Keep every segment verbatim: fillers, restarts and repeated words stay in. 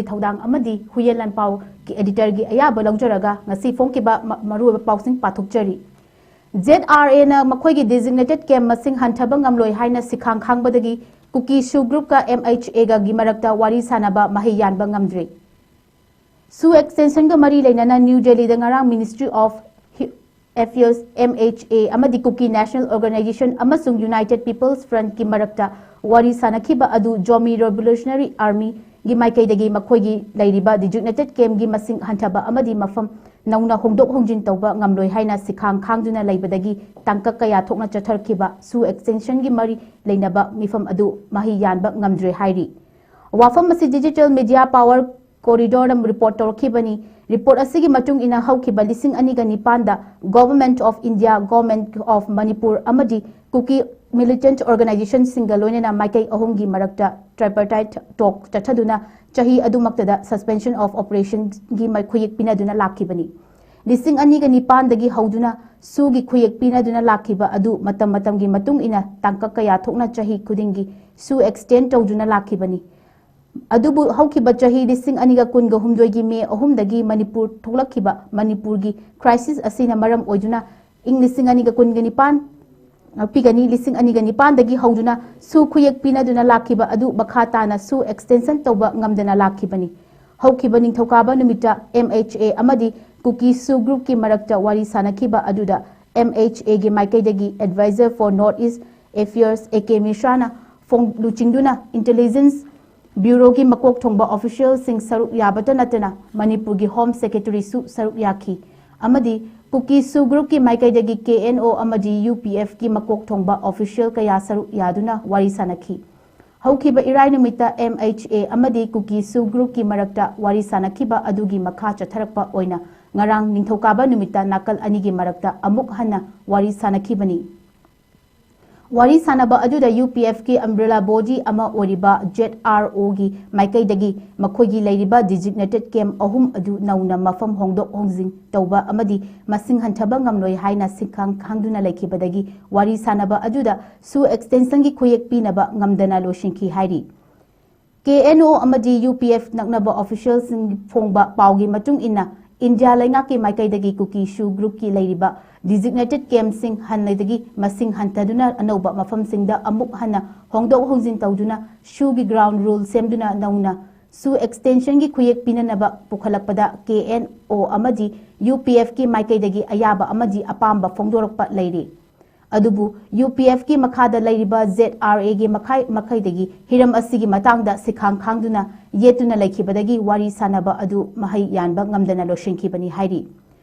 ꯊꯧꯗꯥꯡ ꯑꯃꯗꯤ ꯍꯨꯏꯌꯦꯟ ꯂꯥꯟꯄꯥꯎꯒꯤ editorꯒꯤ ꯑꯌꯥꯕ ꯂꯧꯖꯔꯒ ꯉꯁꯤ ꯐꯣꯡꯈꯤꯕ ꯃ- ꯃꯔꯨꯑꯣꯏꯕ ꯄꯥꯎꯁꯤꯡ ꯄꯥꯊꯣꯛꯆꯔꯤ꯫ ZRAꯅ ꯃꯈꯣꯏꯒꯤ designated camp ꯃꯁꯤꯡ ꯍꯟꯊꯕ ꯉꯝꯂꯣꯏ ꯍꯥꯏꯅ ꯁꯤꯈꯥꯡ ꯈꯥꯡꯕꯗꯒꯤ ꯀꯨꯀꯤ ꯁꯨ groupꯀ MHAꯒꯒꯤ ꯃꯔꯛꯇ ꯋꯥꯔꯤ ꯁꯥꯅꯕ ꯃꯍꯩ ꯌꯥꯟꯕ ꯉꯝꯗ꯭ꯔꯤ꯫ ꯁꯨ extensionꯒ ꯃꯔꯤ ꯂꯩꯅꯅ ꯅ꯭ꯌꯨ ꯗꯦꯜꯂꯤꯗ ꯉꯔꯥꯡ Ministry of Affairs, MHA, ꯑꯃꯗꯤ Kuki National Organisation ꯑꯃꯁꯨꯡ United People's Frontꯀꯤ ꯃꯔꯛꯇ ꯋꯥꯔꯤ ꯁꯥꯅꯈꯤꯕ ꯑꯗꯨ Zomi Revolutionary Armyꯒꯤ ꯃꯥꯏꯀꯩꯗꯒꯤ ꯃꯈꯣꯏꯒꯤ ꯂꯩꯔꯤꯕ designated campꯀꯤ ꯃꯁꯤꯡ ꯍꯟꯊꯕ ꯑꯃꯗꯤ ꯃꯐꯝ ꯅꯧꯅ ꯍꯣꯡꯗꯣꯛ ꯍꯣꯡꯖꯤꯟ ꯇꯧꯕ ꯉꯝꯂꯣꯏ ꯍꯥꯏꯅ ꯁꯤꯈꯥꯡ ꯈꯥꯡꯗꯨꯅ ꯂꯩꯕꯗꯒꯤ ꯇꯥꯡꯀꯛ ꯀꯌꯥ ꯊꯣꯛꯅ ꯆꯠꯊꯔꯛꯈꯤꯕ ꯁꯨ extensionꯒꯤ ꯃꯔꯤ ꯂꯩꯅꯕ ꯃꯤꯐꯝ ꯑꯗꯨ ꯃꯍꯩ ꯌꯥꯟꯕ ꯉꯝꯗ꯭ꯔꯦ ꯍꯥꯏꯔꯤ꯫ ꯋꯥꯐꯝ ꯑꯁꯤ Digital Media Power Corridorꯅ report ꯇꯧꯔꯛꯈꯤꯕꯅꯤ꯫ Report ꯑꯁꯤꯒꯤ ꯃꯇꯨꯡ ꯏꯟꯅ ꯍꯧꯈꯤꯕ ꯂꯤꯁꯤꯡ ꯑꯅꯤꯒ ꯅꯤꯄꯥꯟꯗ Government of India, Government of Manipur ꯑꯃꯗꯤ Kuki militant organizationꯁꯤꯡꯒ ꯂꯣꯏꯅꯅ ꯃꯥꯏꯀꯩ ꯑꯍꯨꯝꯒꯤ ꯃꯔꯛꯇ tripartite talk ꯆꯠꯊꯗꯨꯅ ꯆꯍꯤ ꯑꯗꯨꯃꯛꯇꯗ suspension of operationꯒꯤ ꯃ- ꯈꯨꯌꯦꯛ ꯄꯤꯅꯗꯨꯅ ꯂꯥꯛꯈꯤꯕꯅꯤ꯫ ꯂꯤꯁꯤꯡ ꯑꯅꯤꯒ ꯅꯤꯄꯥꯟꯗꯒꯤ ꯍꯧꯗꯨꯅ ꯁꯨꯒꯤ ꯈꯨꯌꯦꯛ ꯄꯤꯅꯗꯨꯅ ꯂꯥꯛꯈꯤꯕ ꯑꯗꯨ ꯃꯇꯝ ꯃꯇꯝꯒꯤ ꯃꯇꯨꯡ ꯏꯟꯅ ꯇꯥꯡꯀꯛ ꯀꯌꯥ ꯊꯣꯛꯅ ꯆꯍꯤ ꯈꯨꯗꯤꯡꯒꯤ ꯁꯨ extend ꯇꯧꯗꯨꯅ ꯂꯥꯛꯈꯤꯕꯅꯤ꯫ ꯑꯗꯨꯕꯨ ꯍꯧꯈꯤꯕ ꯆꯍꯤ ꯂꯤꯁꯤꯡ ꯑꯅꯤꯒ ꯀꯨꯟꯒ ꯍꯨꯝꯗꯣꯏꯒꯤ ꯃꯦ ꯑꯍꯨꯝꯗꯒꯤ ꯃꯅꯤꯄꯨꯔ ꯊꯣꯛꯂꯛꯈꯤꯕ ꯃꯅꯤꯄꯨꯔꯒꯤ crisis ꯑꯁꯤꯅ ꯃꯔꯝ ꯑꯣꯏꯗꯨꯅ ꯏꯪ ꯂꯤꯁꯤꯡ ꯑꯅꯤꯒ ꯀꯨꯟꯒ ꯅꯤꯄꯥꯟ, ꯉꯥꯛꯄꯤꯒꯅꯤ, ꯂꯤꯁꯤꯡ ꯑꯅꯤꯒ ꯅꯤꯄꯥꯟꯗꯒꯤ ꯍꯧꯗꯨꯅ ꯁꯨ ꯈꯨꯌꯦꯛ ꯄꯤꯅꯗꯨꯅ ꯂꯥꯛꯈꯤꯕ ꯑꯗꯨ ꯃꯈꯥ ꯇꯥꯅ ꯁꯨ extension ꯇꯧꯕ ꯉꯝꯗꯅ ꯂꯥꯛꯈꯤꯕꯅꯤ꯫ ꯍꯧꯈꯤꯕ ꯅꯤꯡꯊꯧꯀꯥꯕ ꯅꯨꯃꯤꯠꯇ MHA ꯑꯃꯗꯤ ꯀꯨꯀꯤ ꯁꯨ groupꯀꯤ ꯃꯔꯛꯇ ꯋꯥꯔꯤ ꯁꯥꯅꯈꯤꯕ ꯑꯗꯨꯗ MHAꯒꯤ ꯃꯥꯏꯀꯩꯗꯒꯤ Advisor for North East Affairs A K Mishraꯅ ꯐꯣꯡ ꯂꯨꯆꯤꯡꯗꯨꯅ intelligence bureauꯒꯤ ꯃꯀꯣꯛ ꯊꯣꯡꯕ officialꯁꯤꯡ ꯁꯔꯨꯛ ꯌꯥꯕꯇ ꯅꯠꯇꯅ ꯃꯅꯤꯄꯨꯔꯒꯤ Home Secretaryꯁꯨ ꯁꯔꯨꯛ ꯌꯥꯈꯤ ꯑꯃꯗꯤ ꯀꯨꯀꯤ ꯁꯨ groupꯀꯤ ꯃꯥꯏꯀꯩꯗꯒꯤ KNO ꯑꯃꯗꯤ UPFꯀꯤ ꯃꯀꯣꯛ ꯊꯣꯡꯕ official ꯀꯌꯥ ꯁꯔꯨꯛ ꯌꯥꯗꯨꯅ ꯋꯥꯔꯤ ꯁꯥꯅꯈꯤ꯫ ꯍꯧꯈꯤꯕ ꯏꯔꯥꯏ ꯅꯨꯃꯤꯠꯇ MHA ꯑꯃꯗꯤ ꯀꯨꯀꯤ ꯁꯨ groupꯀꯤ ꯃꯔꯛꯇ ꯋꯥꯔꯤ ꯁꯥꯅꯈꯤꯕ ꯑꯗꯨꯒꯤ ꯃꯈꯥ ꯆꯠꯊꯔꯛꯄ ꯑꯣꯏꯅ ꯉꯔꯥꯡ ꯅꯤꯡꯊꯧꯀꯥꯕ ꯅꯨꯃꯤꯠꯇ ꯅꯥꯀꯜ ꯑꯅꯤꯒꯤ ꯃꯔꯛꯇ ꯑꯃꯨꯛ ꯍꯟꯅ ꯋꯥꯔꯤ ꯁꯥꯅꯈꯤꯕꯅꯤ꯫ ꯋꯥꯔꯤ ꯁꯥꯅꯕ ꯑꯗꯨꯗ UPFꯀꯤ umbrella body ꯑꯃ ꯑꯣꯏꯔꯤꯕ ZROꯒꯤ ꯃꯥꯏꯀꯩꯗꯒꯤ ꯃꯈꯣꯏꯒꯤ ꯂꯩꯔꯤꯕ designated camp ꯑꯍꯨꯝ ꯑꯗꯨ ꯅꯧꯅ ꯃꯐꯝ ꯍꯣꯡꯗꯣꯛ ꯍꯣꯡꯖꯤꯟ ꯇꯧꯕ ꯑꯃꯗꯤ ꯃꯁꯤꯡ ꯍꯟꯊꯕ ꯉꯝꯂꯣꯏ ꯍꯥꯏꯅ ꯁꯤꯈꯥꯡ ꯈꯥꯡꯗꯨꯅ ꯂꯩꯈꯤꯕꯗꯒꯤ ꯋꯥꯔꯤ ꯁꯥꯅꯕ ꯑꯗꯨꯗ ꯁꯨ extensionꯒꯤ ꯈꯨꯌꯦꯛ ꯄꯤꯅꯕ ꯉꯝꯗꯅ ꯂꯣꯏꯁꯤꯟꯈꯤ ꯍꯥꯏꯔꯤ꯫ KNO ꯑꯃꯗꯤ UPF ꯅꯛꯅꯕ officialꯁꯤꯡ ꯐꯣꯡꯕ ꯄꯥꯎꯒꯤ ꯃꯇꯨꯡ ꯏꯟꯅ, ꯏꯟꯗꯤꯌꯥ ꯂꯩꯉꯥꯛꯀꯤ ꯃꯥꯏꯀꯩꯗꯒꯤ ꯀꯨꯀꯤ ꯁꯨ groupꯀꯤ ꯂꯩꯔꯤꯕ designated campꯁꯤꯡ ꯍꯥꯟꯅꯗꯒꯤ ꯃꯁꯤꯡ ꯍꯟꯊꯗꯨꯅ ꯑꯅꯧꯕ ꯃꯐꯝꯁꯤꯡꯗ ꯑꯃꯨꯛ ꯍꯟꯅ ꯍꯣꯡꯗꯣꯛ ꯍꯣꯡꯖꯤꯟ ꯇꯧꯗꯨꯅ ꯁꯨꯒꯤ ground rule ꯁꯦꯝꯗꯨꯅ ꯅꯧꯅ ꯁꯨ extensionꯒꯤ ꯈꯨꯌꯦꯛ ꯄꯤꯅꯅꯕ ꯄꯨꯈꯠꯂꯛꯄꯗ KNO ꯑꯃꯗꯤ UPFꯀꯤ ꯃꯥꯏꯀꯩꯗꯒꯤ ꯑꯌꯥꯕ ꯑꯃꯗꯤ ꯑꯄꯥꯝꯕ ꯐꯣꯡꯗꯣꯔꯛꯄ ꯂꯩꯔꯤ꯫ ꯑꯗꯨꯕꯨ UPFꯀꯤ ꯃꯈꯥꯗ ꯂꯩꯔꯤꯕ ZRAꯒꯤ ꯃꯈꯥꯏ ꯃꯈꯩꯗꯒꯤ ꯍꯤꯔꯝ ꯑꯁꯤꯒꯤ ꯃꯇꯥꯡꯗ ꯁꯤꯈꯥꯡ ꯈꯥꯡꯗꯨꯅ ꯌꯦꯠꯇꯨꯅ ꯂꯩꯈꯤꯕꯗꯒꯤ ꯋꯥꯔꯤ ꯁꯥꯅꯕ ꯑꯗꯨ ꯃꯍꯩ ꯌꯥꯟꯕ ꯉꯝꯗꯅ ꯂꯣꯏꯁꯤꯟꯈꯤꯕꯅꯤ ꯍꯥꯏꯔꯤ꯫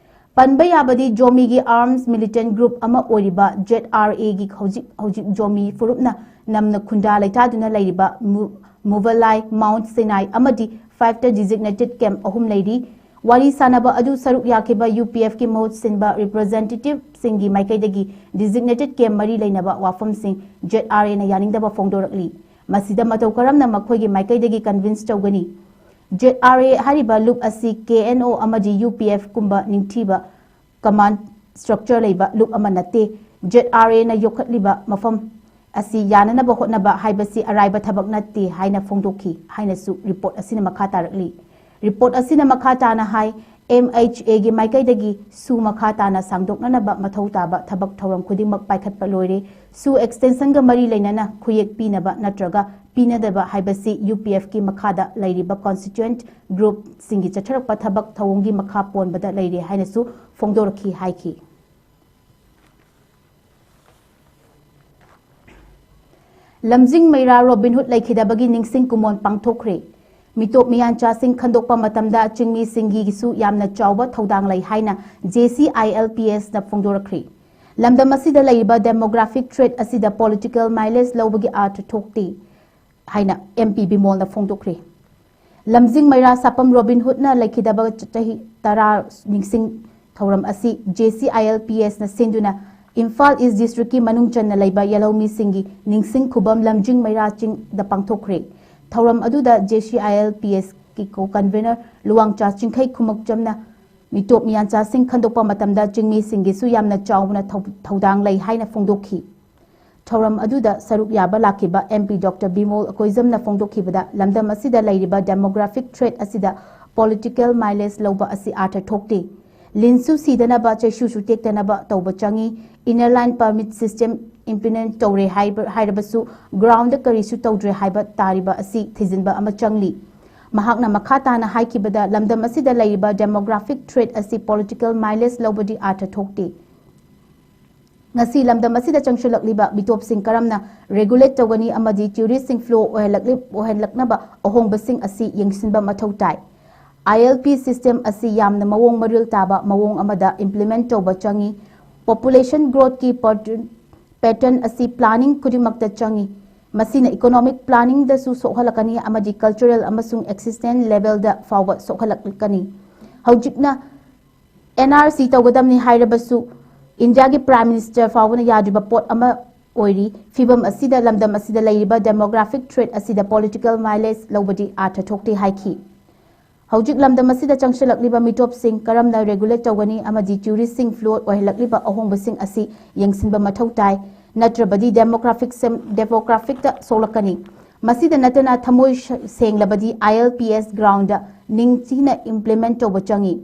ꯄꯟꯕ ꯌꯥꯕꯗꯤ, ꯖꯣꯃꯤꯒꯤ arms militant group ꯑꯃ ꯑꯣꯏꯔꯤꯕ ZRAꯒꯤ ꯍꯧꯖꯤꯛ ꯍꯧꯖꯤꯛ ꯖꯣꯃꯤ ꯐꯨꯔꯨꯞꯅ ꯅꯝꯅ ꯈꯨꯟꯗꯥ ꯂꯩꯇꯥꯗꯨꯅ ꯂꯩꯔꯤꯕ ꯃꯨ-, ꯃꯨꯕꯂꯥꯏ, Mount Sinai ꯑꯃꯗꯤ Fiveꯇ designated camp ꯑꯍꯨꯝ ꯂꯩꯔꯤ꯫ ꯋꯥꯔꯤ ꯁꯥꯅꯕ ꯑꯗꯨ ꯁꯔꯨꯛ ꯌꯥꯈꯤꯕ UPFꯀꯤ ꯃꯍꯨꯠ ꯁꯤꯟꯕ representativeꯁꯤꯡꯒꯤ ꯃꯥꯏꯀꯩꯗꯒꯤ designated camp ꯃꯔꯤ ꯂꯩꯅꯕ ꯋꯥꯐꯝꯁꯤꯡ ZRAꯅ ꯌꯥꯅꯤꯡꯗꯕ ꯐꯣꯡꯗꯣꯔꯛꯂꯤ꯫ ꯃꯁꯤꯗ ꯃꯇꯧ ꯀꯔꯝꯅ ꯃꯈꯣꯏꯒꯤ ꯃꯥꯏꯀꯩꯗꯒꯤ convince ꯇꯧꯒꯅꯤ? ZRA ꯍꯥꯏꯔꯤꯕ ꯂꯨꯞ ꯑꯁꯤ KNO ꯑꯃꯗꯤ UPFꯀꯨꯝꯕ ꯅꯤꯡꯊꯤꯕ command structure ꯂꯩꯕ ꯂꯨꯞ ꯑꯃ ꯅꯠꯇꯦ꯫ ZRAꯅ ꯌꯣꯛꯈꯠꯂꯤꯕ ꯃꯐꯝ ꯑꯁꯤ ꯌꯥꯅꯅꯕ ꯍꯣꯠꯅꯕ ꯍꯥꯏꯕꯁꯤ ꯑꯔꯥꯏꯕ ꯊꯕꯛ ꯅꯠꯇꯦ ꯍꯥꯏꯅ ꯐꯣꯡꯗꯣꯛꯈꯤ ꯍꯥꯏꯅꯁꯨ report ꯑꯁꯤꯅ ꯃꯈꯥ ꯇꯥꯔꯛꯂꯤ꯫ Report ꯑꯁꯤꯅ ꯃꯈꯥ ꯇꯥꯅ ꯍꯥꯏ, MHAꯒꯤ ꯃꯥꯏꯀꯩꯗꯒꯤ ꯁꯨ ꯃꯈꯥ ꯇꯥꯅ ꯁꯥꯡꯗꯣꯛꯅꯅꯕ ꯃꯊꯧ ꯇꯥꯕ ꯊꯕꯛ ꯊꯧꯔꯝ ꯈꯨꯗꯤꯡꯃꯛ ꯄꯥꯏꯈꯠꯄ ꯂꯣꯏꯔꯦ꯫ ꯁꯨ extensionꯒ ꯃꯔꯤ ꯂꯩꯅꯅ ꯈꯨꯌꯦꯛ ꯄꯤꯅꯕ ꯅꯠꯇ꯭ꯔꯒ ꯄꯤꯅꯗꯕ ꯍꯥꯏꯕꯁꯤ UPFꯀꯤ ꯃꯈꯥꯗ ꯂꯩꯔꯤꯕ constituent groupꯁꯤꯡꯒꯤ ꯆꯠꯊꯔꯛꯄ ꯊꯕꯛ ꯊꯧꯑꯣꯡꯒꯤ ꯃꯈꯥ ꯄꯣꯟꯕꯗ ꯂꯩꯔꯦ ꯍꯥꯏꯅꯁꯨ ꯐꯣꯡꯗꯣꯔꯛꯈꯤ ꯍꯥꯏꯈꯤ꯫ ꯂꯝꯖꯤꯡ ꯃꯩꯔꯥ ꯔꯣꯕꯤꯟ ꯍꯨꯗ ꯂꯩꯈꯤꯗꯕꯒꯤ ꯅꯤꯡꯁꯤꯡ ꯀꯨꯃꯣꯟ ꯄꯥꯡꯊꯣꯛꯈ꯭ꯔꯦ꯫ ꯃꯤꯇꯣꯞ ꯃꯤꯌꯥꯟꯆꯥꯁꯤꯡ ꯈꯟꯗꯣꯛꯄ ꯃꯇꯝꯗ ꯆꯤꯡꯃꯤꯁꯤꯡꯒꯤꯁꯨ ꯌꯥꯝꯅ ꯆꯥꯎꯕ ꯊꯧꯗꯥꯡ ꯂꯩ ꯍꯥꯏꯅ JCILPSꯅ ꯐꯣꯡꯗꯣꯔꯛꯈ꯭ꯔꯦ꯫ ꯂꯝꯗꯝ ꯑꯁꯤꯗ ꯂꯩꯔꯤꯕ demographic threat ꯑꯁꯤꯗ political mileage ꯂꯧꯕꯒꯤ ꯑꯥꯔꯊ ꯊꯣꯛꯇꯦ ꯍꯥꯏꯅ MP ꯕꯤꯃꯣꯜꯅ ꯐꯣꯡꯗꯣꯛꯈ꯭ꯔꯦ꯫ ꯂꯝꯖꯤꯡ ꯃꯩꯔꯥ ꯁꯥꯄꯝ ꯔꯣꯕꯤꯟ ꯍꯨꯗꯅ ꯂꯩꯈꯤꯗꯕ ꯆꯍꯤ ꯇꯔꯥ ꯅꯤꯡꯁꯤꯡ ꯊꯧꯔꯝ ꯑꯁꯤ JCILPSꯅ ꯁꯤꯟꯗꯨꯅ ꯏꯝꯐꯥꯜ ꯏꯁ ꯗꯤꯁꯇ꯭ꯔꯤꯛꯀꯤ ꯃꯅꯨꯡ ꯆꯟꯅ ꯂꯩꯕ ꯌꯦꯜꯍꯧꯃꯤꯁꯤꯡꯒꯤ ꯅꯤꯡꯁꯤꯡ ꯈꯨꯕꯝ ꯂꯝꯖꯤꯡ ꯃꯩꯔꯥ ꯆꯤꯡꯗ ꯄꯥꯡꯊꯣꯛꯈ꯭ꯔꯦ꯫ ꯊꯧꯔꯝ ꯑꯗꯨꯗ JCILPSꯀꯤ co-convener ꯂꯨꯋꯥꯡꯆꯥ ꯆꯤꯡꯈꯩ ꯈꯨꯃꯛꯆꯝꯅ ꯃꯤꯇꯣꯞ ꯃꯤꯌꯥꯟꯆꯥꯁꯤꯡ ꯈꯟꯗꯣꯛꯄ ꯃꯇꯝꯗ ꯆꯤꯡꯃꯤꯁꯤꯡꯒꯤꯁꯨ ꯌꯥꯝꯅ ꯆꯥꯎꯅ ꯊꯧ-, ꯊꯧꯗꯥꯡ ꯂꯩ ꯍꯥꯏꯅ ꯐꯣꯡꯗꯣꯛꯈꯤ꯫ ꯊꯧꯔꯝ ꯑꯗꯨꯗ ꯁꯔꯨꯛ ꯌꯥꯕ ꯂꯥꯛꯈꯤꯕ M P Doctor ꯕꯤꯃꯣꯜ ꯑꯩꯈꯣꯏꯖꯝꯅ ꯐꯣꯡꯗꯣꯛꯈꯤꯕꯗ, ꯂꯝꯗꯝ ꯑꯁꯤꯗ ꯂꯩꯔꯤꯕ demographic threat ꯑꯁꯤꯗ political mileage ꯂꯧꯕ ꯑꯁꯤ ꯑꯥꯔꯊ ꯊꯣꯛꯇꯦ꯫ ꯂꯤꯟꯁꯨ ꯁꯤꯗꯅꯕ, ꯆꯩꯁꯨꯁꯨ ꯇꯦꯛꯇꯅꯕ ꯇꯧꯕ ꯆꯪꯏ꯫ Inner line permit system implement ꯇꯧꯔꯦ ꯍꯥꯏꯕ, ꯍꯥꯏꯔꯕꯁꯨ ground ꯀꯔꯤꯁꯨ ꯇꯧꯗ꯭ꯔꯦ ꯍꯥꯏꯕ ꯇꯥꯔꯤꯕ ꯑꯁꯤ ꯊꯤꯖꯤꯟꯕ ꯑꯃ ꯆꯪꯂꯤ꯫ ꯃꯍꯥꯛꯅ ꯃꯈꯥ ꯇꯥꯅ ꯍꯥꯏꯈꯤꯕꯗ, ꯂꯝꯗꯝ ꯑꯁꯤꯗ ꯂꯩꯔꯤꯕ demographic threat ꯑꯁꯤ political mileage ꯂꯧꯕꯗꯤ ꯑꯥꯔꯊ ꯊꯣꯛꯇꯦ꯫ ꯉꯁꯤ ꯂꯝꯗꯝ ꯑꯁꯤꯗ ꯆꯪꯁꯤꯜꯂꯛꯂꯤꯕ ꯃꯤꯇꯣꯞꯁꯤꯡ ꯀꯔꯝꯅ regulate ꯇꯧꯒꯅꯤ ꯑꯃꯗꯤ touristꯁꯤꯡ flow ꯑꯣꯏꯍꯜꯂꯛꯂꯤ-, ꯑꯣꯏꯍꯜꯂꯛꯅꯕ ꯑꯍꯣꯡꯕꯁꯤꯡ ꯑꯁꯤ ꯌꯦꯡꯁꯤꯟꯕ ꯃꯊꯧ ꯇꯥꯏ꯫ I L P system ꯑꯁꯤ ꯌꯥꯝꯅ ꯃꯑꯣꯡ ꯃꯔꯤꯜ ꯇꯥꯕ ꯃꯑꯣꯡ ꯑꯃꯗ implement ꯇꯧꯕ ꯆꯪꯏ꯫ Population growthꯀꯤ pattern, pattern ꯑꯁꯤ planning ꯈꯨꯗꯤꯡꯃꯛꯇ ꯆꯪꯏ꯫ ꯃꯁꯤꯅ economic planningꯗꯁꯨ ꯁꯣꯛꯍꯜꯂꯛꯀꯅꯤ ꯑꯃꯗꯤ cultural ꯑꯃꯁꯨꯡ existence levelꯗ ꯐꯥꯎꯕ ꯁꯣꯛꯍꯜꯂꯛꯀꯅꯤ꯫ ꯍꯧꯖꯤꯛꯅ N R C ꯇꯧꯒꯗꯕꯅꯤ ꯍꯥꯏꯔꯕꯁꯨ, ꯏꯟꯗꯤꯌꯥꯒꯤ Prime Minister ꯐꯥꯎꯕꯅ ꯌꯥꯗ꯭ꯔꯤꯕ ꯄꯣꯠ ꯑꯃ ꯑꯣꯏꯔꯤ꯫ ꯐꯤꯚꯝ ꯑꯁꯤꯗ ꯂꯝꯗꯝ ꯑꯁꯤꯗ ꯂꯩꯔꯤꯕ demographic threat ꯑꯁꯤꯗ political mileage ꯂꯧꯕꯗꯤ ꯑꯥꯔꯊ ꯊꯣꯛꯇꯦ ꯍꯥꯏꯈꯤ꯫ ꯍꯧꯖꯤꯛ ꯂꯝꯗꯝ ꯑꯁꯤꯗ ꯆꯪꯁꯤꯜꯂꯛꯂꯤꯕ ꯃꯤꯇꯣꯞꯁꯤꯡ ꯀꯔꯝꯅ regulate ꯇꯧꯒꯅꯤ ꯑꯃꯗꯤ touristꯁꯤꯡ flow ꯑꯣꯏꯍꯜꯂꯛꯂꯤꯕ ꯑꯍꯣꯡꯕꯁꯤꯡ ꯑꯁꯤ ꯌꯦꯡꯁꯤꯟꯕ ꯃꯊꯧ ꯇꯥꯏ, ꯅꯠꯇ꯭ꯔꯕꯗꯤ demographic ꯁꯦꯝ-, demographicꯇ ꯁꯣꯛꯂꯛꯀꯅꯤ꯫ ꯃꯁꯤꯗ ꯅꯠꯇꯅ ꯊꯃꯣꯏ ꯁ-, ꯁꯦꯡꯂꯕꯗꯤ I L P S groundꯗ ꯅꯤꯡꯊꯤꯅ implement ꯇꯧꯕ ꯆꯪꯏ꯫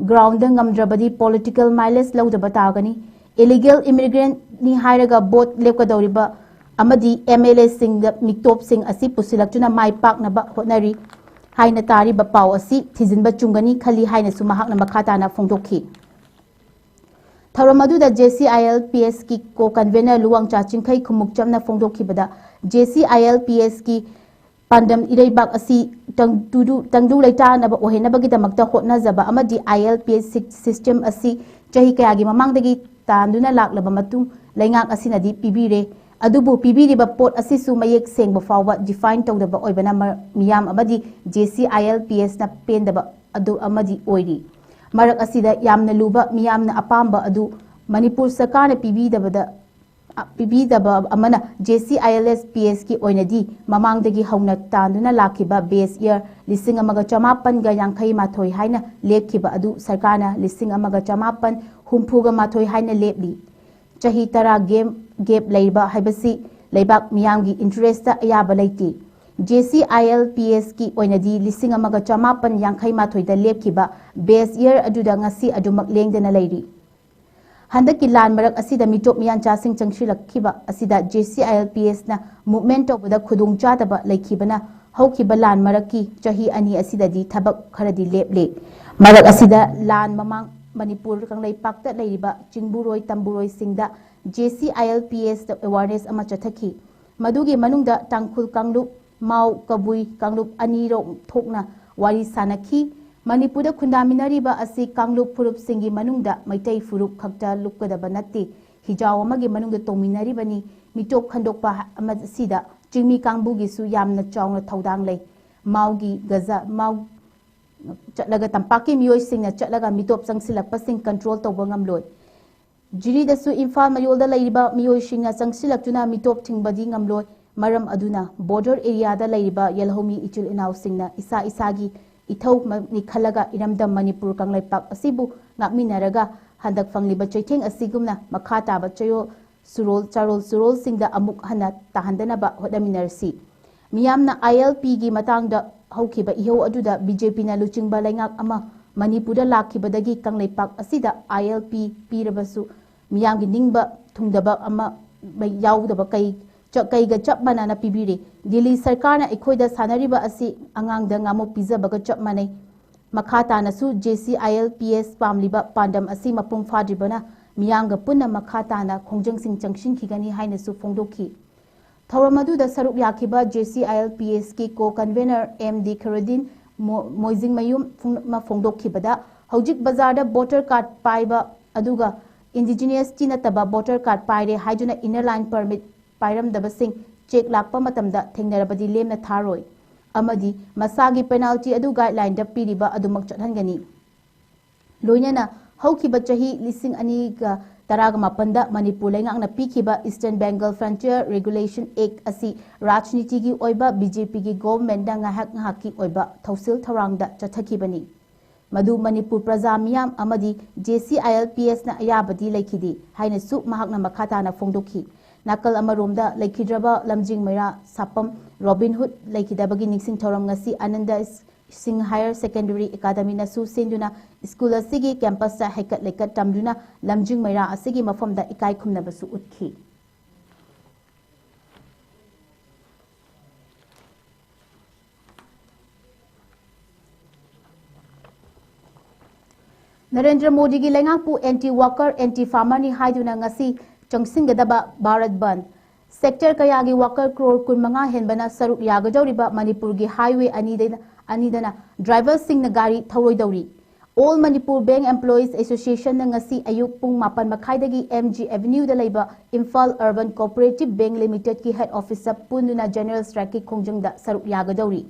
Groundꯗ ꯉꯝꯗ꯭ꯔꯕꯗꯤ political mileage ꯂꯧꯗꯕ ꯇꯥꯒꯅꯤ꯫ Illegal immigrantꯅꯤ ꯍꯥꯏꯔꯒ vote ꯂꯦꯞꯀꯗꯧꯔꯤꯕ ꯑꯃꯗꯤ M L Aꯁꯤꯡꯗ ꯃꯤꯇꯣꯞꯁꯤꯡ ꯑꯁꯤ ꯄꯨꯁꯤꯜꯂꯛꯇꯨꯅ ꯃꯥꯏ ꯄꯥꯛꯅꯕ ꯍꯣꯠꯅꯔꯤ ꯍꯥꯏꯅ ꯇꯥꯔꯤꯕ ꯄꯥꯎ ꯑꯁꯤ ꯊꯤꯖꯤꯟꯕ ꯆꯨꯝꯒꯅꯤ ꯈꯜꯂꯤ ꯍꯥꯏꯅꯁꯨ ꯃꯍꯥꯛꯅ ꯃꯈꯥ ꯇꯥꯅ ꯐꯣꯡꯗꯣꯛꯈꯤ꯫ ꯊꯧꯔꯝ ꯑꯗꯨꯗ J C I L P Sꯀꯤ co-convener ꯂꯨꯋꯥꯡꯆꯥ ꯆꯤꯡꯈꯩ ꯈꯨꯃꯨꯛꯆꯝꯅ ꯐꯣꯡꯗꯣꯛꯈꯤꯕꯗ, J C I L P Sꯀꯤ ꯄꯥꯟꯗꯝ ꯏꯔꯩꯕꯥꯛ ꯑꯁꯤ ꯇꯪꯗꯨ-, ꯇꯪꯗꯨ ꯂꯩꯇꯥꯅꯕ ꯑꯣꯏꯍꯟꯅꯕꯒꯤꯗꯃꯛꯇ ꯍꯣꯠꯅꯖꯕ ꯑꯃꯗꯤ I L P S system ꯑꯁꯤ ꯆꯍꯤ ꯀꯌꯥꯒꯤ ꯃꯃꯥꯡꯗꯒꯤ ꯇꯥꯟꯗꯨꯅ ꯂꯥꯛꯂꯕ ꯃꯇꯨꯡ ꯂꯩꯉꯥꯛ ꯑꯁꯤꯅꯗꯤ ꯄꯤꯕꯤꯔꯦ꯫ ꯑꯗꯨꯕꯨ ꯄꯤꯕꯤꯔꯤꯕ ꯄꯣꯠ ꯑꯁꯤꯁꯨ ꯃꯌꯦꯛ ꯁꯦꯡꯕ ꯐꯥꯎꯕ define ꯇꯧꯗꯕ ꯑꯣꯏꯕꯅ ꯃꯔ-, ꯃꯤꯌꯥꯝ ꯑꯃꯗꯤ J C I L P Sꯅ ꯄꯦꯟꯗꯕ ꯑꯗꯨ ꯑꯃꯗꯤ ꯑꯣꯏꯔꯤ꯫ ꯃꯔꯛ ꯑꯁꯤꯗ ꯌꯥꯝꯅ ꯂꯨꯕ ꯃꯤꯌꯥꯝꯅ ꯑꯄꯥꯝꯕ ꯑꯗꯨ ꯃꯅꯤꯄꯨꯔ ꯁꯔꯀꯥꯔꯅ ꯄꯤꯕꯤꯗꯕꯗ, ꯄꯤꯕꯤꯗꯕ ꯑꯃꯅ J C I L S P Sꯀꯤ ꯑꯣꯏꯅꯗꯤ ꯃꯃꯥꯡꯗꯒꯤ ꯍꯧꯅ ꯇꯥꯟꯗꯨꯅ ꯂꯥꯛꯈꯤꯕ base year ꯂꯤꯁꯤꯡ ꯑꯃꯒ ꯆꯃꯥꯄꯟꯒ ꯌꯥꯡꯈꯩ ꯃꯥꯊꯣꯏ ꯍꯥꯏꯅ ꯂꯦꯞꯈꯤꯕ ꯑꯗꯨ ꯁꯔꯀꯥꯔꯅ ꯂꯤꯁꯤꯡ ꯑꯃꯒ ꯆꯃꯥꯄꯟ ꯍꯨꯝꯐꯨꯒ ꯃꯥꯊꯣꯏ ꯍꯥꯏꯅ ꯂꯦꯞꯂꯤ꯫ ꯆꯍꯤ ꯇꯔꯥ ꯒꯦꯞ ꯂꯩꯕ ꯍꯥꯏꯕꯁꯤ ꯂꯩꯕꯥꯛ ꯃꯤꯌꯥꯝꯒꯤ ꯏꯟꯇꯔꯦꯁꯇ ꯑꯌꯥꯕ ꯂꯩꯇꯦ꯫ J C I L P ꯑꯦꯁꯀꯤ ꯑꯣꯏꯅꯗꯤ ꯂꯤꯁꯤꯡ ꯑꯃꯒ ꯆꯃꯥꯄꯟ ꯌꯥꯡꯈꯩ ꯃꯥꯊꯣꯏꯗ ꯂꯦꯞꯈꯤꯕ ꯕꯦꯁ ꯏꯌꯥꯔ ꯑꯗꯨꯗ ꯉꯁꯤ ꯑꯗꯨꯃꯛ ꯂꯦꯡꯗꯅ ꯂꯩꯔꯤ꯫ ꯍꯟꯗꯛꯀꯤ ꯂꯥꯟ ꯃꯔꯛ ꯑꯁꯤꯗ ꯃꯤꯇꯣꯞ ꯃꯤꯌꯥꯟꯆꯥꯁꯤꯡ ꯆꯪꯁꯤꯜꯂꯛꯈꯤꯕ ꯑꯁꯤꯗ J C I L P ꯑꯦꯁꯅ movement ꯇꯧꯕꯗ ꯈꯨꯗꯣꯡꯆꯥꯗꯕ ꯂꯩꯈꯤꯕꯅ ꯍꯧꯈꯤꯕ ꯂꯥꯟ ꯃꯔꯛꯀꯤ ꯆꯍꯤ ꯑꯅꯤ ꯑꯁꯤꯗꯗꯤ ꯊꯕꯛ ꯈꯔꯗꯤ ꯂꯦꯞꯂꯦ꯫ ꯃꯔꯛ ꯑꯁꯤꯗ ꯂꯥꯟ ꯃꯃꯥꯡ ꯃꯅꯤꯄꯨꯔ ꯀꯪꯂꯩꯄꯥꯛꯇ ꯂꯩꯔꯤꯕ ꯆꯤꯡꯕꯨꯔꯣꯏ ꯇꯝꯕꯨꯔꯣꯏꯁꯤꯡꯗ J C I L P ꯑꯦꯁꯇ awareness ꯑꯃ ꯆꯠꯊꯈꯤ꯫ ꯃꯗꯨꯒꯤ ꯃꯅꯨꯡꯗ ꯇꯥꯡꯈꯨꯜ ꯀꯥꯡꯂꯨꯞ, ꯃꯥꯎ, ꯀꯕꯨꯏ ꯀꯥꯡꯂꯨꯞ ꯑꯅꯤꯔꯣꯝ ꯊꯣꯛꯅ ꯋꯥꯔꯤ ꯁꯥꯅꯈꯤ꯫ ꯃꯅꯤꯄꯨꯔꯗ ꯈꯨꯟꯗꯥꯃꯤꯟꯅꯔꯤꯕ ꯑꯁꯤ ꯀꯥꯡꯂꯨꯞ ꯐꯨꯔꯨꯞꯁꯤꯡꯒꯤ ꯃꯅꯨꯡꯗ ꯃꯩꯇꯩ ꯐꯨꯔꯨꯞ ꯈꯛꯇ ꯂꯨꯞꯀꯗꯕ ꯅꯠꯇꯦ, ꯍꯤꯖꯥꯎ ꯑꯃꯒꯤ ꯃꯅꯨꯡꯗ ꯇꯣꯡꯃꯤꯟꯅꯔꯤꯕꯅꯤ꯫ ꯃꯤꯇꯣꯞ ꯈꯟꯗꯣꯛꯄ ꯑꯃ ꯑꯁꯤꯗ ꯆꯤꯡꯃꯤ ꯀꯥꯡꯕꯨꯒꯤꯁꯨ ꯌꯥꯝꯅ ꯆꯥꯎꯅ ꯊꯧꯗꯥꯡ ꯂꯩ꯫ ꯃꯥꯎꯒꯤ ꯒꯖ-, ꯃꯥꯎ ꯆꯠꯂꯒ ꯇꯝꯄꯥꯛꯀꯤ ꯃꯤꯑꯣꯏꯁꯤꯡꯅ ꯆꯠꯂꯒ ꯃꯤꯇꯣꯞ ꯆꯪꯁꯤꯜꯂꯛꯄꯁꯤꯡ ꯀꯟꯇ꯭ꯔꯣꯜ ꯇꯧꯕ ꯉꯝꯂꯣꯏ꯫ ꯖꯤꯔꯤꯗꯁꯨ ꯏꯝꯐꯥꯜ ꯃꯌꯣꯜꯗ ꯂꯩꯔꯤꯕ ꯃꯤꯑꯣꯏꯁꯤꯡꯅ ꯆꯪꯁꯤꯜꯂꯛꯇꯨꯅ ꯃꯤꯇꯣꯞ ꯊꯤꯡꯕꯗꯤ ꯉꯝꯂꯣꯏ꯫ ꯃꯔꯝ ꯑꯗꯨꯅ ꯕꯣꯔꯗꯔ ꯑꯦꯔꯤꯌꯥꯗ ꯂꯩꯔꯤꯕ ꯌꯦꯜꯍꯧꯃꯤ ꯏꯆꯤꯜ ꯏꯅꯥꯎꯁꯤꯡꯅ ꯏꯁꯥ ꯏꯁꯥꯒꯤ ꯏꯊꯧꯅꯤ ꯈꯜꯂꯒ ꯏꯔꯝꯗꯝ ꯃꯅꯤꯄꯨꯔ ꯀꯪꯂꯩꯄꯥꯛ ꯑꯁꯤꯕꯨ ꯉꯥꯛꯃꯤꯟꯅꯔꯒ ꯍꯟꯗꯛ ꯐꯪꯂꯤꯕ ꯆꯩꯊꯦꯡ ꯑꯁꯤꯒꯨꯝꯅ ꯃꯈꯥ ꯇꯥꯕ ꯆꯌꯣꯜ ꯁꯨꯔꯣꯜ, ꯆꯥꯔꯣꯜ ꯁꯨꯔꯣꯜꯁꯤꯡꯗ ꯑꯃꯨꯛ ꯍꯟꯅ ꯇꯥꯍꯟꯗꯅꯕ ꯍꯣꯠꯅꯃꯤꯟꯅꯔꯁꯤ꯫ ꯃꯤꯌꯥꯝꯅ ꯑꯥꯏ ꯑꯦꯜ ꯄꯤꯒꯤ ꯃꯇꯥꯡꯗ ꯍꯧꯈꯤꯕ ꯏꯍꯧ ꯑꯗꯨꯗ ꯕꯤ ꯖꯦ ꯄꯤꯅ ꯂꯨꯆꯤꯡꯕ ꯂꯩꯉꯥꯛ ꯑꯃ ꯃꯅꯤꯄꯨꯔꯗ ꯂꯥꯛꯈꯤꯕꯗꯒꯤ ꯀꯪꯂꯩꯄꯥꯛ ꯑꯁꯤꯗ ꯑꯥꯏ ꯑꯦꯜ ꯄꯤ ꯄꯤꯔꯕꯁꯨ ꯃꯤꯌꯥꯝꯒꯤ ꯅꯤꯡꯕ ꯊꯨꯡꯗꯕ ꯑꯃ ꯌꯥꯎꯗꯕ ꯀꯩ-, ꯆ-, ꯀꯩꯒ ꯆꯞ ꯃꯥꯟꯅꯅ ꯄꯤꯕꯤꯔꯤ꯫ ꯗꯤꯜꯂꯤ ꯁꯔꯀꯥꯔꯅ ꯑꯩꯈꯣꯏꯗ ꯁꯥꯟꯅꯔꯤꯕ ꯑꯁꯤ ꯑꯉꯥꯡꯗ ꯉꯥꯃꯨꯛ ꯄꯤꯖꯕꯒ ꯆꯞ ꯃꯥꯟꯅꯩ꯫ ꯃꯈꯥ ꯇꯥꯅꯁꯨ J C I L P S ꯄꯥꯝꯂꯤꯕ ꯄꯥꯟꯗꯝ ꯑꯁꯤ ꯃꯄꯨꯡ ꯐꯥꯗ꯭ꯔꯤꯕꯅ ꯃꯤꯌꯥꯝꯒ ꯄꯨꯟꯅ ꯃꯈꯥ ꯇꯥꯅ ꯈꯣꯡꯖꯪꯁꯤꯡ ꯆꯪꯁꯤꯟꯈꯤꯒꯅꯤ ꯍꯥꯏꯅꯁꯨ ꯐꯣꯡꯗꯣꯛꯈꯤ꯫ ꯊꯧꯔꯝ ꯑꯗꯨꯗ ꯁꯔꯨꯛ ꯌꯥꯈꯤꯕ J C I L P ꯑꯦꯁꯀꯤ ꯀꯣ ꯀꯟꯚꯦꯅꯔ ꯑꯦꯝ ꯗꯤ ꯈꯩꯔꯨꯗꯤꯟ ꯃꯣ-, ꯃꯣꯏꯖꯤꯡꯃꯌꯨꯝ ꯐꯣꯡ-, ꯑꯃ ꯐꯣꯡꯗꯣꯛꯈꯤꯕꯗ, ꯍꯧꯖꯤꯛ ꯕꯖꯥꯔꯗ ꯚꯣꯇꯔ ꯀꯥꯔꯗ ꯄꯥꯏꯕ ꯑꯗꯨꯒ ꯏꯟꯗꯤꯖꯤꯅꯁꯇꯤ ꯅꯠꯇꯕ ꯚꯣꯇꯔ ꯀꯥꯔꯗ ꯄꯥꯏꯔꯦ ꯍꯥꯏꯗꯨꯅ ꯏꯟꯅꯔ ꯂꯥꯏꯟ ꯄꯔꯃꯤꯠ ꯄꯥꯏꯔꯝꯗꯕꯁꯤꯡ ꯆꯦꯛ ꯂꯥꯛꯄ ꯃꯇꯝꯗ ꯊꯦꯡꯅꯔꯕꯗꯤ ꯂꯦꯝꯅ ꯊꯥꯔꯣꯏ ꯑꯃꯗꯤ ꯃꯁꯥꯒꯤ ꯄꯦꯅꯥꯜꯇꯤ ꯑꯗꯨ ꯒꯥꯏꯗꯂꯥꯏꯟꯗ ꯄꯤꯔꯤꯕ ꯑꯗꯨꯃꯛ ꯆꯠꯍꯟꯒꯅꯤ꯫ ꯂꯣꯏꯅꯅ ꯍꯧꯈꯤꯕ ꯆꯍꯤ ꯂꯤꯁꯤꯡ ꯑꯅꯤꯒ ꯇꯔꯥꯒ ꯃꯥꯄꯟꯗ ꯃꯅꯤꯄꯨꯔ ꯂꯩꯉꯥꯛꯅ ꯄꯤꯈꯤꯕ Eastern Bengal Frontier Regulation Act ꯑꯁꯤ ꯔꯥꯖꯅꯤꯇꯤꯒꯤ ꯑꯣꯏꯕ ꯕꯤ ꯖꯦ ꯄꯤꯒꯤ ꯒꯣꯚꯔꯟꯃꯦꯟꯠꯅ ꯉꯥꯏꯍꯥꯛ ꯉꯥꯏꯍꯥꯛꯀꯤ ꯑꯣꯏꯕ ꯊꯧꯁꯤꯜ ꯊꯧꯔꯥꯡꯗ ꯆꯠꯊꯈꯤꯕꯅꯤ꯫ ꯃꯗꯨ ꯃꯅꯤꯄꯨꯔ ꯄ꯭ꯔꯖꯥ ꯃꯤꯌꯥꯝ ꯑꯃꯗꯤ JCILPSꯅ ꯑꯌꯥꯕꯗꯤ ꯂꯩꯈꯤꯗꯦ ꯍꯥꯏꯅꯁꯨ ꯃꯍꯥꯛꯅ ꯃꯈꯥ ꯇꯥꯅ ꯐꯣꯡꯗꯣꯛꯈꯤ꯫ ꯅꯥꯀꯜ ꯑꯃꯔꯣꯝꯗ ꯂꯩꯈꯤꯗ꯭ꯔꯕ ꯂꯝꯖꯤꯡ ꯃꯩꯔꯥ ꯁꯥꯄꯝ ꯔꯣꯕꯤꯟ ꯍꯨꯗ ꯂꯩꯈꯤꯗꯕꯒꯤ ꯅꯤꯡꯁꯤꯡ ꯊꯧꯔꯝ ꯉꯁꯤ ꯑꯅꯟꯗ ꯁꯤꯡ ꯍꯥꯌꯔ ꯁꯦꯀꯦꯟꯗꯔꯤ ꯑꯦꯀꯥꯗꯃꯤꯅꯁꯨ ꯁꯤꯟꯗꯨꯅ ꯁ꯭ꯀꯨꯜ ꯑꯁꯤꯒꯤ ꯀꯦꯝꯄꯁꯇ ꯍꯩꯀꯠ ꯂꯩꯀꯠ ꯇꯝꯗꯨꯅ ꯂꯝꯖꯤꯡ ꯃꯩꯔꯥ ꯑꯁꯤꯒꯤ ꯃꯐꯝꯗ ꯏꯀꯥꯏ ꯈꯨꯝꯅꯕꯁꯨ ꯎꯠꯈꯤ꯫ ꯅꯔꯦꯟꯗ꯭ꯔ ꯃꯣꯗꯤꯒꯤ ꯂꯩꯉꯥꯛꯄꯨ anti worker, anti farmerꯅꯤ ꯍꯥꯏꯗꯨꯅ ꯉꯁꯤ ꯆꯪꯁꯤꯟꯒꯗꯕ ꯚꯥꯔꯠ ꯕꯟꯗ꯫ ꯁꯦꯛꯇꯔ ꯀꯌꯥꯒꯤ ꯋꯥꯀꯔ ꯀ꯭ꯔꯣꯔ ꯀꯨꯟꯃꯉꯥ ꯍꯦꯟꯕꯅ ꯁꯔꯨꯛ ꯌꯥꯒꯗꯧꯔꯤꯕ ꯃꯅꯤꯄꯨꯔꯒꯤ ꯍꯥꯏꯋꯦ ꯑꯅꯤꯗ, ꯑꯅꯤꯗꯅ ꯗ꯭ꯔꯥꯏꯚꯔꯁꯤꯡꯅ ꯒꯥꯔꯤ ꯊꯧꯔꯣꯏꯗꯧꯔꯤ꯫ All Manipur Bank Employees Associationꯅ ꯉꯁꯤ ꯑꯌꯨꯛ ꯄꯨꯡ ꯃꯥꯄꯟ ꯃꯈꯥꯏꯗꯒꯤ MG Avenueꯗ ꯂꯩꯕ Imphal Urban Cooperative Bank Limitedꯀꯤ head officeꯇ ꯄꯨꯟꯗꯨꯅ general strikeꯀꯤ ꯈꯣꯡꯖꯪꯗ ꯁꯔꯨꯛ ꯌꯥꯒꯗꯧꯔꯤ꯫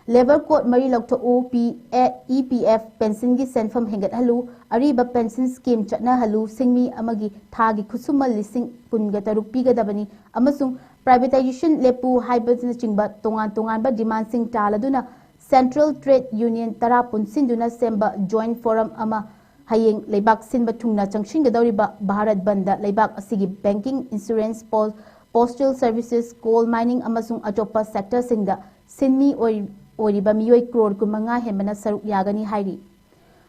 Labour code ꯃꯔꯤ ꯂꯧꯊꯣꯛꯎ, P A, EPF pensionꯒꯤ ꯁꯦꯟꯐꯝ ꯍꯦꯟꯒꯠꯍꯜꯂꯨ, ꯑꯔꯤꯕ pension scheme ꯆꯠꯅꯍꯜꯂꯨ, ꯁꯤꯟꯃꯤ ꯑꯃꯒꯤ ꯊꯥꯒꯤ ꯈꯨꯠꯁꯨꯃꯟ ꯂꯤꯁꯤꯡ ꯀꯨꯟꯒ ꯇꯔꯨꯛ ꯄꯤꯒꯗꯕꯅꯤ ꯑꯃꯁꯨꯡ privatization ꯂꯦꯞꯄꯨ ꯍꯥꯏꯕꯅꯆꯤꯡꯕ ꯇꯣꯉꯥꯟ ꯇꯣꯉꯥꯟꯕ demandꯁꯤꯡ ꯇꯥꯜꯂꯗꯨꯅ Central Trade Union ꯇꯔꯥ ꯄꯨꯟꯁꯤꯟꯗꯨꯅ ꯁꯦꯝꯕ joint forum ꯑꯃ ꯍꯌꯦꯡ ꯂꯩꯕꯥꯛ ꯁꯤꯟꯕ ꯊꯨꯡꯅ ꯆꯪꯁꯤꯟꯒꯗꯧꯔꯤꯕ ꯚꯥꯔꯠ ꯕꯟꯗ ꯂꯩꯕꯥꯛ ꯑꯁꯤꯒꯤ banking, insurance, pol-, postal services, coal mining ꯑꯃꯁꯨꯡ ꯑꯇꯣꯞꯄ sectorꯁꯤꯡꯗ ꯁꯤꯟꯃꯤ ꯑꯣꯏ-, ꯑꯣꯏꯔꯤꯕ ꯃꯤꯑꯣꯏ ꯀ꯭ꯔꯣꯔ ꯀꯨꯟꯃꯉꯥ ꯍꯦꯟꯕꯅ ꯁꯔꯨꯛ ꯌꯥꯒꯅꯤ ꯍꯥꯏꯔꯤ꯫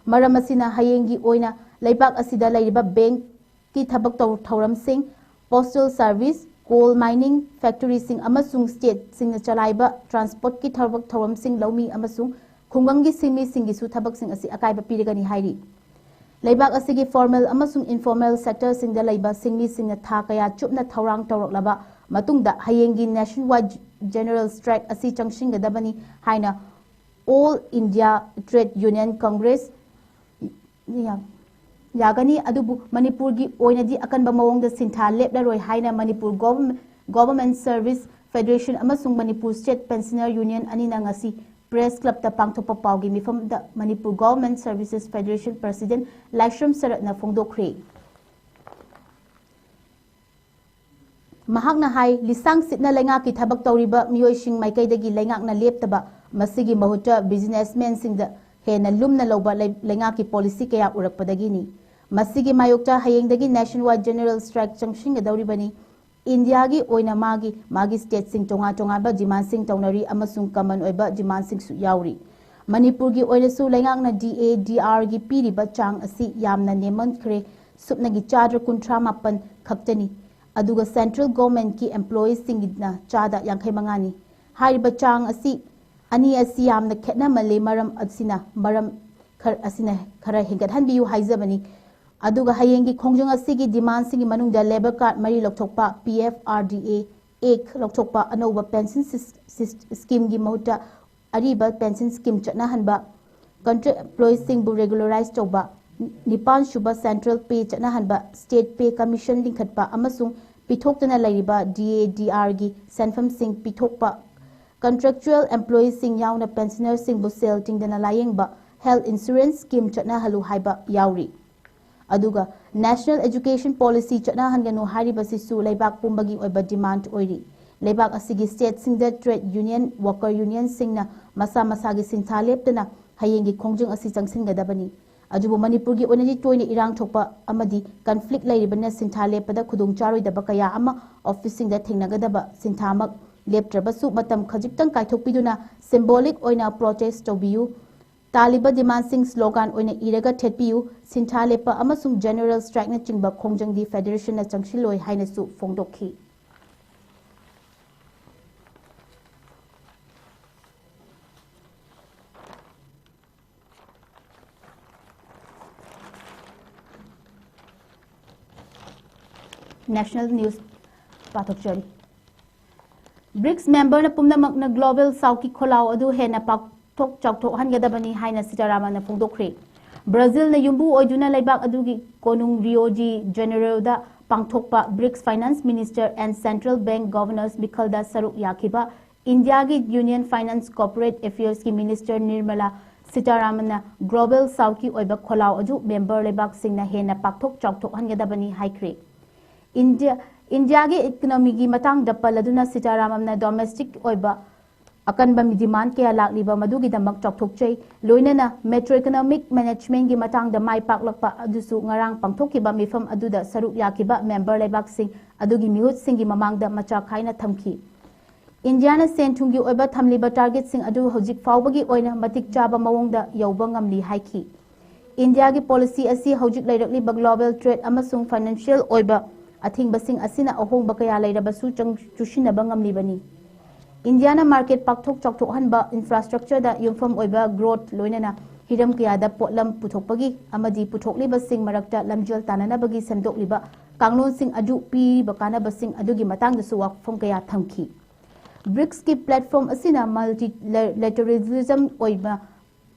ꯃꯔꯝ ꯑꯁꯤꯅ ꯍꯌꯦꯡꯒꯤ ꯑꯣꯏꯅ ꯂꯩꯕꯥꯛ ꯑꯁꯤꯗ ꯂꯩꯔꯤꯕ bankꯀꯤ ꯊꯕꯛ ꯇꯧ-, ꯊꯧꯔꯝꯁꯤꯡ, postal service, coal mining factoryꯁꯤꯡ ꯑꯃꯁꯨꯡ stateꯁꯤꯡꯅ ꯆꯂꯥꯏꯕ transportꯀꯤ ꯊꯕꯛ ꯊꯧꯔꯝꯁꯤꯡ, ꯂꯧꯃꯤ ꯑꯃꯁꯨꯡ ꯈꯨꯡꯒꯪꯒꯤ ꯁꯤꯟꯃꯤꯁꯤꯡꯒꯤꯁꯨ ꯊꯕꯛꯁꯤꯡ ꯑꯁꯤ ꯑꯀꯥꯏꯕ ꯄꯤꯔꯒꯅꯤ ꯍꯥꯏꯔꯤ꯫ ꯂꯩꯕꯥꯛ ꯑꯁꯤꯒꯤ formal ꯑꯃꯁꯨꯡ informal sectorꯁꯤꯡꯗ ꯂꯩꯕ ꯁꯤꯟꯃꯤꯁꯤꯡꯅ ꯊꯥ ꯀꯌꯥ ꯆꯨꯞꯅ ꯊꯧꯔꯥꯡ ꯇꯧꯔꯛꯂꯕ ꯃꯇꯨꯡꯗ ꯍꯌꯦꯡꯒꯤ nationwide general strike ꯑꯁꯤ ꯆꯪꯁꯤꯟꯒꯗꯕꯅꯤ ꯍꯥꯏꯅ All India Trade Union Congress ꯌꯥ-, ꯌꯥꯒꯅꯤ, ꯑꯗꯨꯕꯨ ꯃꯅꯤꯄꯨꯔꯒꯤ ꯑꯣꯏꯅꯗꯤ ꯑꯀꯟꯕ ꯃꯑꯣꯡꯗ ꯁꯤꯟꯊꯥ ꯂꯦꯞꯂꯔꯣꯏ ꯍꯥꯏꯅ Manipur Government, Government Service Federation ꯑꯃꯁꯨꯡ ꯃꯅꯤꯄꯨꯔ State Pensioner Union ꯑꯅꯤꯅ ꯉꯁꯤ Press Clubꯇ ꯄꯥꯡꯊꯣꯛꯄ ꯄꯥꯎꯒꯤ ꯃꯤꯐꯝꯗ Manipur Government Services Federation President ꯂꯥꯏꯁ꯭ꯔꯝ ꯁꯔꯠꯅ ꯐꯣꯡꯗꯣꯛꯈ꯭ꯔꯦ꯫ ꯃꯍꯥꯛꯅ ꯍꯥꯏ, ꯂꯤꯁꯥꯡ ꯁꯤꯠꯅ ꯂꯩꯉꯥꯛꯀꯤ ꯊꯕꯛ ꯇꯧꯔꯤꯕ ꯃꯤꯑꯣꯏꯁꯤꯡ ꯃꯥꯏꯀꯩꯗꯒꯤ ꯂꯩꯉꯥꯛꯅ ꯂꯦꯞꯇꯕ, ꯃꯁꯤꯒꯤ ꯃꯍꯨꯠꯇ businessmanꯁꯤꯡꯗ ꯍꯦꯟꯅ ꯂꯨꯝꯅ ꯂꯧꯕ ꯂꯩꯉꯥꯛꯀꯤ ꯄꯣꯂꯤꯁꯤ ꯀꯌꯥ ꯎꯔꯛꯄꯗꯒꯤꯅꯤ꯫ ꯃꯁꯤꯒꯤ ꯃꯥꯌꯣꯛꯇ ꯍꯌꯦꯡꯗꯒꯤ nationwide general strike ꯆꯪꯁꯤꯟꯒꯗꯧꯔꯤꯕꯅꯤ꯫ ꯏꯟꯗꯤꯌꯥꯒꯤ ꯑꯣꯏꯅ ꯃꯥꯒꯤ ꯃꯥꯒꯤ ꯁ꯭ꯇꯦꯠꯁꯤꯡ ꯇꯣꯉꯥꯟ ꯇꯣꯉꯥꯟꯕ ꯗꯤꯃꯥꯟꯁꯤꯡ ꯇꯧꯅꯔꯤ ꯑꯃꯁꯨꯡ ꯀꯃꯟ ꯑꯣꯏꯕ ꯗꯤꯃꯥꯟꯁꯤꯡꯁꯨ ꯌꯥꯎꯔꯤ꯫ ꯃꯅꯤꯄꯨꯔꯒꯤ ꯑꯣꯏꯅꯁꯨ ꯂꯩꯉꯥꯛꯅ ꯗꯤ ꯑꯦ ꯗꯤ ꯑꯥꯔꯒꯤ ꯄꯤꯔꯤꯕ ꯆꯥꯡ ꯑꯁꯤ ꯌꯥꯝꯅ ꯅꯦꯝꯃꯟꯈ꯭ꯔꯦ, ꯁꯨꯞꯅꯒꯤ ꯆꯥꯗ ꯀꯨꯟꯊ꯭ꯔꯥ ꯃꯥꯄꯟ ꯈꯛꯇꯅꯤ꯫ ꯑꯗꯨꯒ ꯁꯦꯟꯇ꯭ꯔꯦꯜ ꯒꯣꯔꯃꯦꯟꯠꯀꯤ ꯑꯦꯝꯄ꯭ꯂꯣꯌꯤꯁꯤꯡꯒꯤꯅ ꯆꯥꯗ ꯌꯥꯡꯈꯩ ꯃꯉꯥꯅꯤ꯫ ꯍꯥꯏꯔꯤꯕ ꯆꯥꯡ ꯑꯁꯤ ꯑꯅꯤ ꯑꯁꯤ ꯌꯥꯝꯅ ꯈꯦꯠꯅꯃꯜꯂꯤ꯫ ꯃꯔꯝ ꯑꯁꯤꯅ ꯃꯔꯝ ꯈꯔ ꯑꯁꯤꯅ ꯈꯔ ꯍꯦꯟꯒꯠꯍꯟꯕꯤꯌꯨ ꯍꯥꯏꯖꯕꯅꯤ꯫ ꯑꯗꯨꯒ ꯍꯌꯦꯡꯒꯤ ꯈꯣꯡꯖꯪ ꯑꯁꯤꯒꯤ ꯗꯤꯃꯥꯟꯁꯤꯡꯒꯤ ꯃꯅꯨꯡꯗ ꯂꯦꯕꯔ ꯀꯥꯔꯗ ꯃꯔꯤ ꯂꯧꯊꯣꯛꯄ, ꯄꯤ ꯑꯦꯐ ꯑꯥꯔ ꯗꯤ ꯑꯦ ꯑꯦꯛ ꯂꯧꯊꯣꯛꯄ, ꯑꯅꯧꯕ ꯄꯦꯟꯁꯟ ꯁꯤꯁ- ꯁꯤꯁ- ꯁ꯭ꯀꯤꯝꯒꯤ ꯃꯍꯨꯠꯇ ꯑꯔꯤꯕ ꯄꯦꯟꯁꯟ ꯁ꯭ꯀꯤꯝ ꯆꯠꯅꯍꯟꯕ, ꯀꯟꯇ꯭ꯔꯦꯛ ꯑꯦꯝꯄ꯭ꯂꯣꯌꯤꯁꯤꯡꯕꯨ ꯔꯦꯒꯨꯂꯔꯥꯏꯖ ꯇꯧꯕ, ꯅꯤꯄꯥꯟ ꯁꯨꯕ ꯁꯦꯟꯇ꯭ꯔꯦꯜ ꯄꯦ ꯆꯠꯅꯍꯟꯕ, ꯁ꯭ꯇꯦꯠ ꯄꯦ ꯀꯃꯤꯁꯟ ꯂꯤꯡꯈꯠꯄ ꯑꯃꯁꯨꯡ ꯄꯤꯊꯣꯛꯇꯅ ꯂꯩꯔꯤꯕ ꯗꯤ ꯑꯦ ꯗꯤ ꯑꯥꯔꯒꯤ ꯁꯦꯟꯐꯝꯁꯤꯡ ꯄꯤꯊꯣꯛꯄ, ꯀꯟꯇ꯭ꯔꯦꯛꯆꯨꯑꯦꯜ ꯑꯦꯝꯄ꯭ꯂꯣꯌꯤꯁꯤꯡ ꯌꯥꯎꯅ ꯄꯦꯟꯁꯅꯔꯁꯤꯡꯕꯨ ꯁꯦꯜ ꯇꯤꯡꯗꯅ ꯂꯥꯌꯦꯡꯕ, ꯍꯦꯜꯊ ꯏꯟꯁꯨꯔꯦꯟꯁ ꯁ꯭ꯀꯤꯝ ꯆꯠꯅꯍꯜꯂꯨ ꯍꯥꯏꯕ ꯌꯥꯎꯔꯤ꯫ ꯑꯗꯨꯒ ꯅꯦꯁꯅꯦꯜ ꯑꯦꯖꯨꯀꯦꯁꯟ ꯄꯣꯂꯤꯁꯤ ꯆꯠꯅꯍꯟꯒꯅꯨ ꯍꯥꯏꯔꯤꯕꯁꯤꯁꯨ ꯂꯩꯕꯥꯛ ꯄꯨꯝꯕꯒꯤ ꯑꯣꯏꯕ ꯗꯤꯃꯥꯟꯗ ꯑꯣꯏꯔꯤ꯫ ꯂꯩꯕꯥꯛ ꯑꯁꯤꯒꯤ ꯁ꯭ꯇꯦꯠꯁꯤꯡꯗ ꯇ꯭ꯔꯦꯗ ꯌꯨꯅꯤꯌꯟ, ꯋꯥꯀꯔ ꯌꯨꯅꯤꯌꯟꯁꯤꯡꯅ ꯃꯁꯥ ꯃꯁꯥꯒꯤ ꯁꯤꯟꯊꯥ ꯂꯦꯞꯇꯅ ꯍꯌꯦꯡꯒꯤ ꯈꯣꯡꯖꯪ ꯑꯁꯤ ꯆꯪꯁꯤꯟꯒꯗꯕꯅꯤ꯫ ꯑꯗꯨꯕꯨ ꯃꯅꯤꯄꯨꯔꯒꯤ ꯑꯣꯏꯅꯗꯤ ꯇꯣꯏꯅ ꯏꯔꯥꯡ ꯊꯣꯛꯄ ꯑꯃꯗꯤ ꯀꯟꯐ꯭ꯂꯤꯛ ꯂꯩꯔꯤꯕꯅ ꯁꯤꯟꯊꯥ ꯂꯦꯞꯄꯗ ꯈꯨꯗꯣꯡꯆꯥꯔꯣꯏꯗꯕ ꯀꯌꯥ ꯑꯃ ꯑꯣꯐꯤꯁꯁꯤꯡꯗ ꯊꯦꯡꯅꯒꯗꯕ ꯁꯤꯟꯊꯥꯃꯛ ꯂꯦꯞꯇ꯭ꯔꯕꯁꯨ ꯃꯇꯝ ꯈꯖꯤꯛꯇꯪ ꯀꯥꯏꯊꯣꯛꯄꯤꯗꯨꯅ ꯁꯤꯝꯕꯣꯂꯤꯛ ꯑꯣꯏꯅ ꯄ꯭ꯔꯣꯇꯦꯁ ꯇꯧꯕꯤꯌꯨ꯫ ꯇꯥꯜꯂꯤꯕ ꯗꯤꯃꯥꯟꯁꯤꯡ ꯁ꯭ꯂꯣꯒꯥꯟ ꯑꯣꯏꯅ ꯏꯔꯒ ꯊꯦꯠꯄꯤꯌꯨ꯫ ꯁꯤꯟꯊꯥ ꯂꯦꯞꯄ ꯑꯃꯁꯨꯡ ꯖꯦꯅꯔꯦꯜ ꯁ꯭ꯇ꯭ꯔꯥꯏꯛꯅꯆꯤꯡꯕ ꯈꯣꯡꯖꯪꯗꯤ ꯐꯦꯗꯔꯦꯁꯟꯅ ꯆꯪꯁꯤꯜꯂꯣꯏ ꯍꯥꯏꯅꯁꯨ ꯐꯣꯡꯗꯣꯛꯈꯤ꯫ ꯅꯦꯁꯅꯦꯜ ꯅ꯭ꯌꯨꯁ ꯄꯥꯊꯣꯛꯆꯔꯤ꯫ ꯕ꯭ꯔꯤꯛꯁ ꯃꯦꯝꯕꯔꯅ ꯄꯨꯝꯅꯃꯛꯅ ꯒ꯭ꯂꯣꯕꯦꯜ ꯁꯥꯎꯠꯀꯤ ꯈꯣꯜꯂꯥꯎ ꯑꯗꯨ ꯍꯦꯟꯅ ꯄꯥꯛꯊꯣꯛ ꯆꯥꯎꯊꯣꯛꯍꯟꯒꯗꯕꯅꯤ ꯍꯥꯏꯅ ꯁꯤꯇꯥꯔꯥꯃꯟꯅ ꯐꯣꯡꯗꯣꯛꯈ꯭ꯔꯦ꯫ ꯕ꯭ꯔꯥꯖꯤꯜꯅ ꯌꯨꯝꯕꯨ ꯑꯣꯏꯗꯨꯅ ꯂꯩꯕꯥꯛ ꯑꯗꯨꯒꯤ ꯀꯣꯅꯨꯡ ꯔꯤꯑꯣ ꯗꯤ ꯖꯦꯅꯦꯔꯣꯗ ꯄꯥꯡꯊꯣꯛꯄ BRICS finance minister and central bank governors ꯃꯤꯈꯜꯗ ꯁꯔꯨꯛ ꯌꯥꯈꯤꯕ ꯏꯟꯗꯤꯌꯥꯒꯤ ꯌꯨꯅꯤꯌꯟ ꯐꯥꯏꯅꯥꯟꯁ ꯀꯣꯔꯄꯣꯔꯦꯠ ꯑꯦꯐꯤꯌꯔꯁꯀꯤ ꯃꯤꯅꯤꯁꯇꯔ ꯅꯤꯔꯃꯂꯥ ꯁꯤꯇꯥꯔꯥꯃꯟꯅ ꯒ꯭ꯂꯣꯕꯦꯜ ꯁꯥꯎꯠꯀꯤ ꯑꯣꯏꯕ ꯈꯣꯜꯂꯥꯎ ꯑꯗꯨ ꯃꯦꯝꯕꯔ ꯂꯩꯕꯥꯛꯁꯤꯡꯅ ꯍꯦꯟꯅ ꯄꯥꯛꯊꯣꯛ ꯆꯥꯎꯊꯣꯛꯍꯟꯒꯗꯕꯅꯤ ꯍꯥꯏꯈ꯭ꯔꯦ꯫ ꯏꯟꯗꯤꯌꯥ, ꯏꯟꯗꯤꯌꯥꯒꯤ ꯏꯀꯣꯅꯣꯃꯤꯒꯤ ꯃꯇꯥꯡꯗ ꯄꯜꯂꯗꯨꯅ ꯁꯤꯇꯥꯔꯥꯃꯟꯅ ꯗꯣꯃꯦꯁꯇꯤꯛ ꯑꯣꯏꯕ ꯑꯀꯟꯕ demand ꯀꯌꯥ ꯂꯥꯛꯂꯤꯕ ꯃꯗꯨꯒꯤꯗꯃꯛ ꯆꯥꯎꯊꯣꯛꯆꯩ꯫ ꯂꯣꯏꯅꯅ macroeconomic managementꯀꯤ ꯃꯇꯥꯡꯗ ꯃꯥꯏ ꯄꯥꯛꯂꯛꯄ ꯑꯗꯨꯁꯨ ꯉꯔꯥꯡ ꯄꯥꯡꯊꯣꯛꯈꯤꯕ ꯃꯤꯐꯝ ꯑꯗꯨꯗ ꯁꯔꯨꯛ ꯌꯥꯈꯤꯕ member ꯂꯩꯕꯥꯛꯁꯤꯡ ꯑꯗꯨꯒꯤ ꯃꯤꯍꯨꯠꯁꯤꯡꯒꯤ ꯃꯃꯥꯡꯗ ꯃꯆꯥ ꯈꯥꯏꯅ ꯊꯝꯈꯤ꯫ ꯏꯟꯗꯤꯌꯥꯅ ꯁꯦꯟ ꯊꯨꯝꯒꯤ ꯑꯣꯏꯕ ꯊꯝꯂꯤꯕ targetꯁꯤꯡ ꯑꯗꯨ ꯍꯧꯖꯤꯛ ꯐꯥꯎꯕꯒꯤ ꯑꯣꯏꯅ ꯃꯇꯤꯛ ꯆꯥꯕ ꯃꯑꯣꯡꯗ ꯌꯧꯕ ꯉꯝꯂꯤ ꯍꯥꯏꯈꯤ꯫ ꯏꯟꯗꯤꯌꯥꯒꯤ policy ꯑꯁꯤ ꯍꯧꯖꯤꯛ ꯂꯩꯔꯛꯂꯤꯕ global trade ꯑꯃꯁꯨꯡ financial ꯑꯣꯏꯕ ꯑꯊꯤꯡꯕꯁꯤꯡ ꯑꯁꯤꯅ ꯑꯍꯣꯡꯕ ꯀꯌꯥ ꯂꯩꯔꯕꯁꯨ ꯆꯪ-, ꯆꯨꯁꯤꯟꯅꯕ ꯉꯝꯂꯤꯕꯅꯤ꯫ ꯏꯟꯗꯤꯌꯥꯅ market ꯄꯥꯛꯊꯣꯛ ꯆꯥꯎꯊꯣꯛꯍꯟꯕ, infrastructureꯗ ꯌꯨꯝꯐꯝ ꯑꯣꯏꯕ growth, ꯂꯣꯏꯅꯅ ꯍꯤꯔꯝ ꯀꯌꯥꯗ ꯄꯣꯠꯂꯝ ꯄꯨꯊꯣꯛꯄꯒꯤ ꯑꯃꯗꯤ ꯄꯨꯊꯣꯛꯂꯤꯕꯁꯤꯡ ꯃꯔꯛꯇ ꯂꯝꯖꯦꯜ ꯇꯥꯟꯅꯅꯕꯒꯤ ꯁꯦꯝꯗꯣꯛꯂꯤꯕ ꯀꯥꯡꯂꯣꯟꯁꯤꯡ ꯑꯗꯨ ꯄꯤꯔꯤꯕ ꯀꯥꯟꯅꯕꯁꯤꯡ ꯑꯗꯨꯒꯤ ꯃꯇꯥꯡꯗꯁꯨ ꯋꯥꯐꯝ ꯀꯌꯥ ꯊꯝꯈꯤ꯫ ꯕ꯭ꯔꯤꯛꯁꯀꯤ platform ꯑꯁꯤꯅ multilateralism ꯑꯣꯏꯕ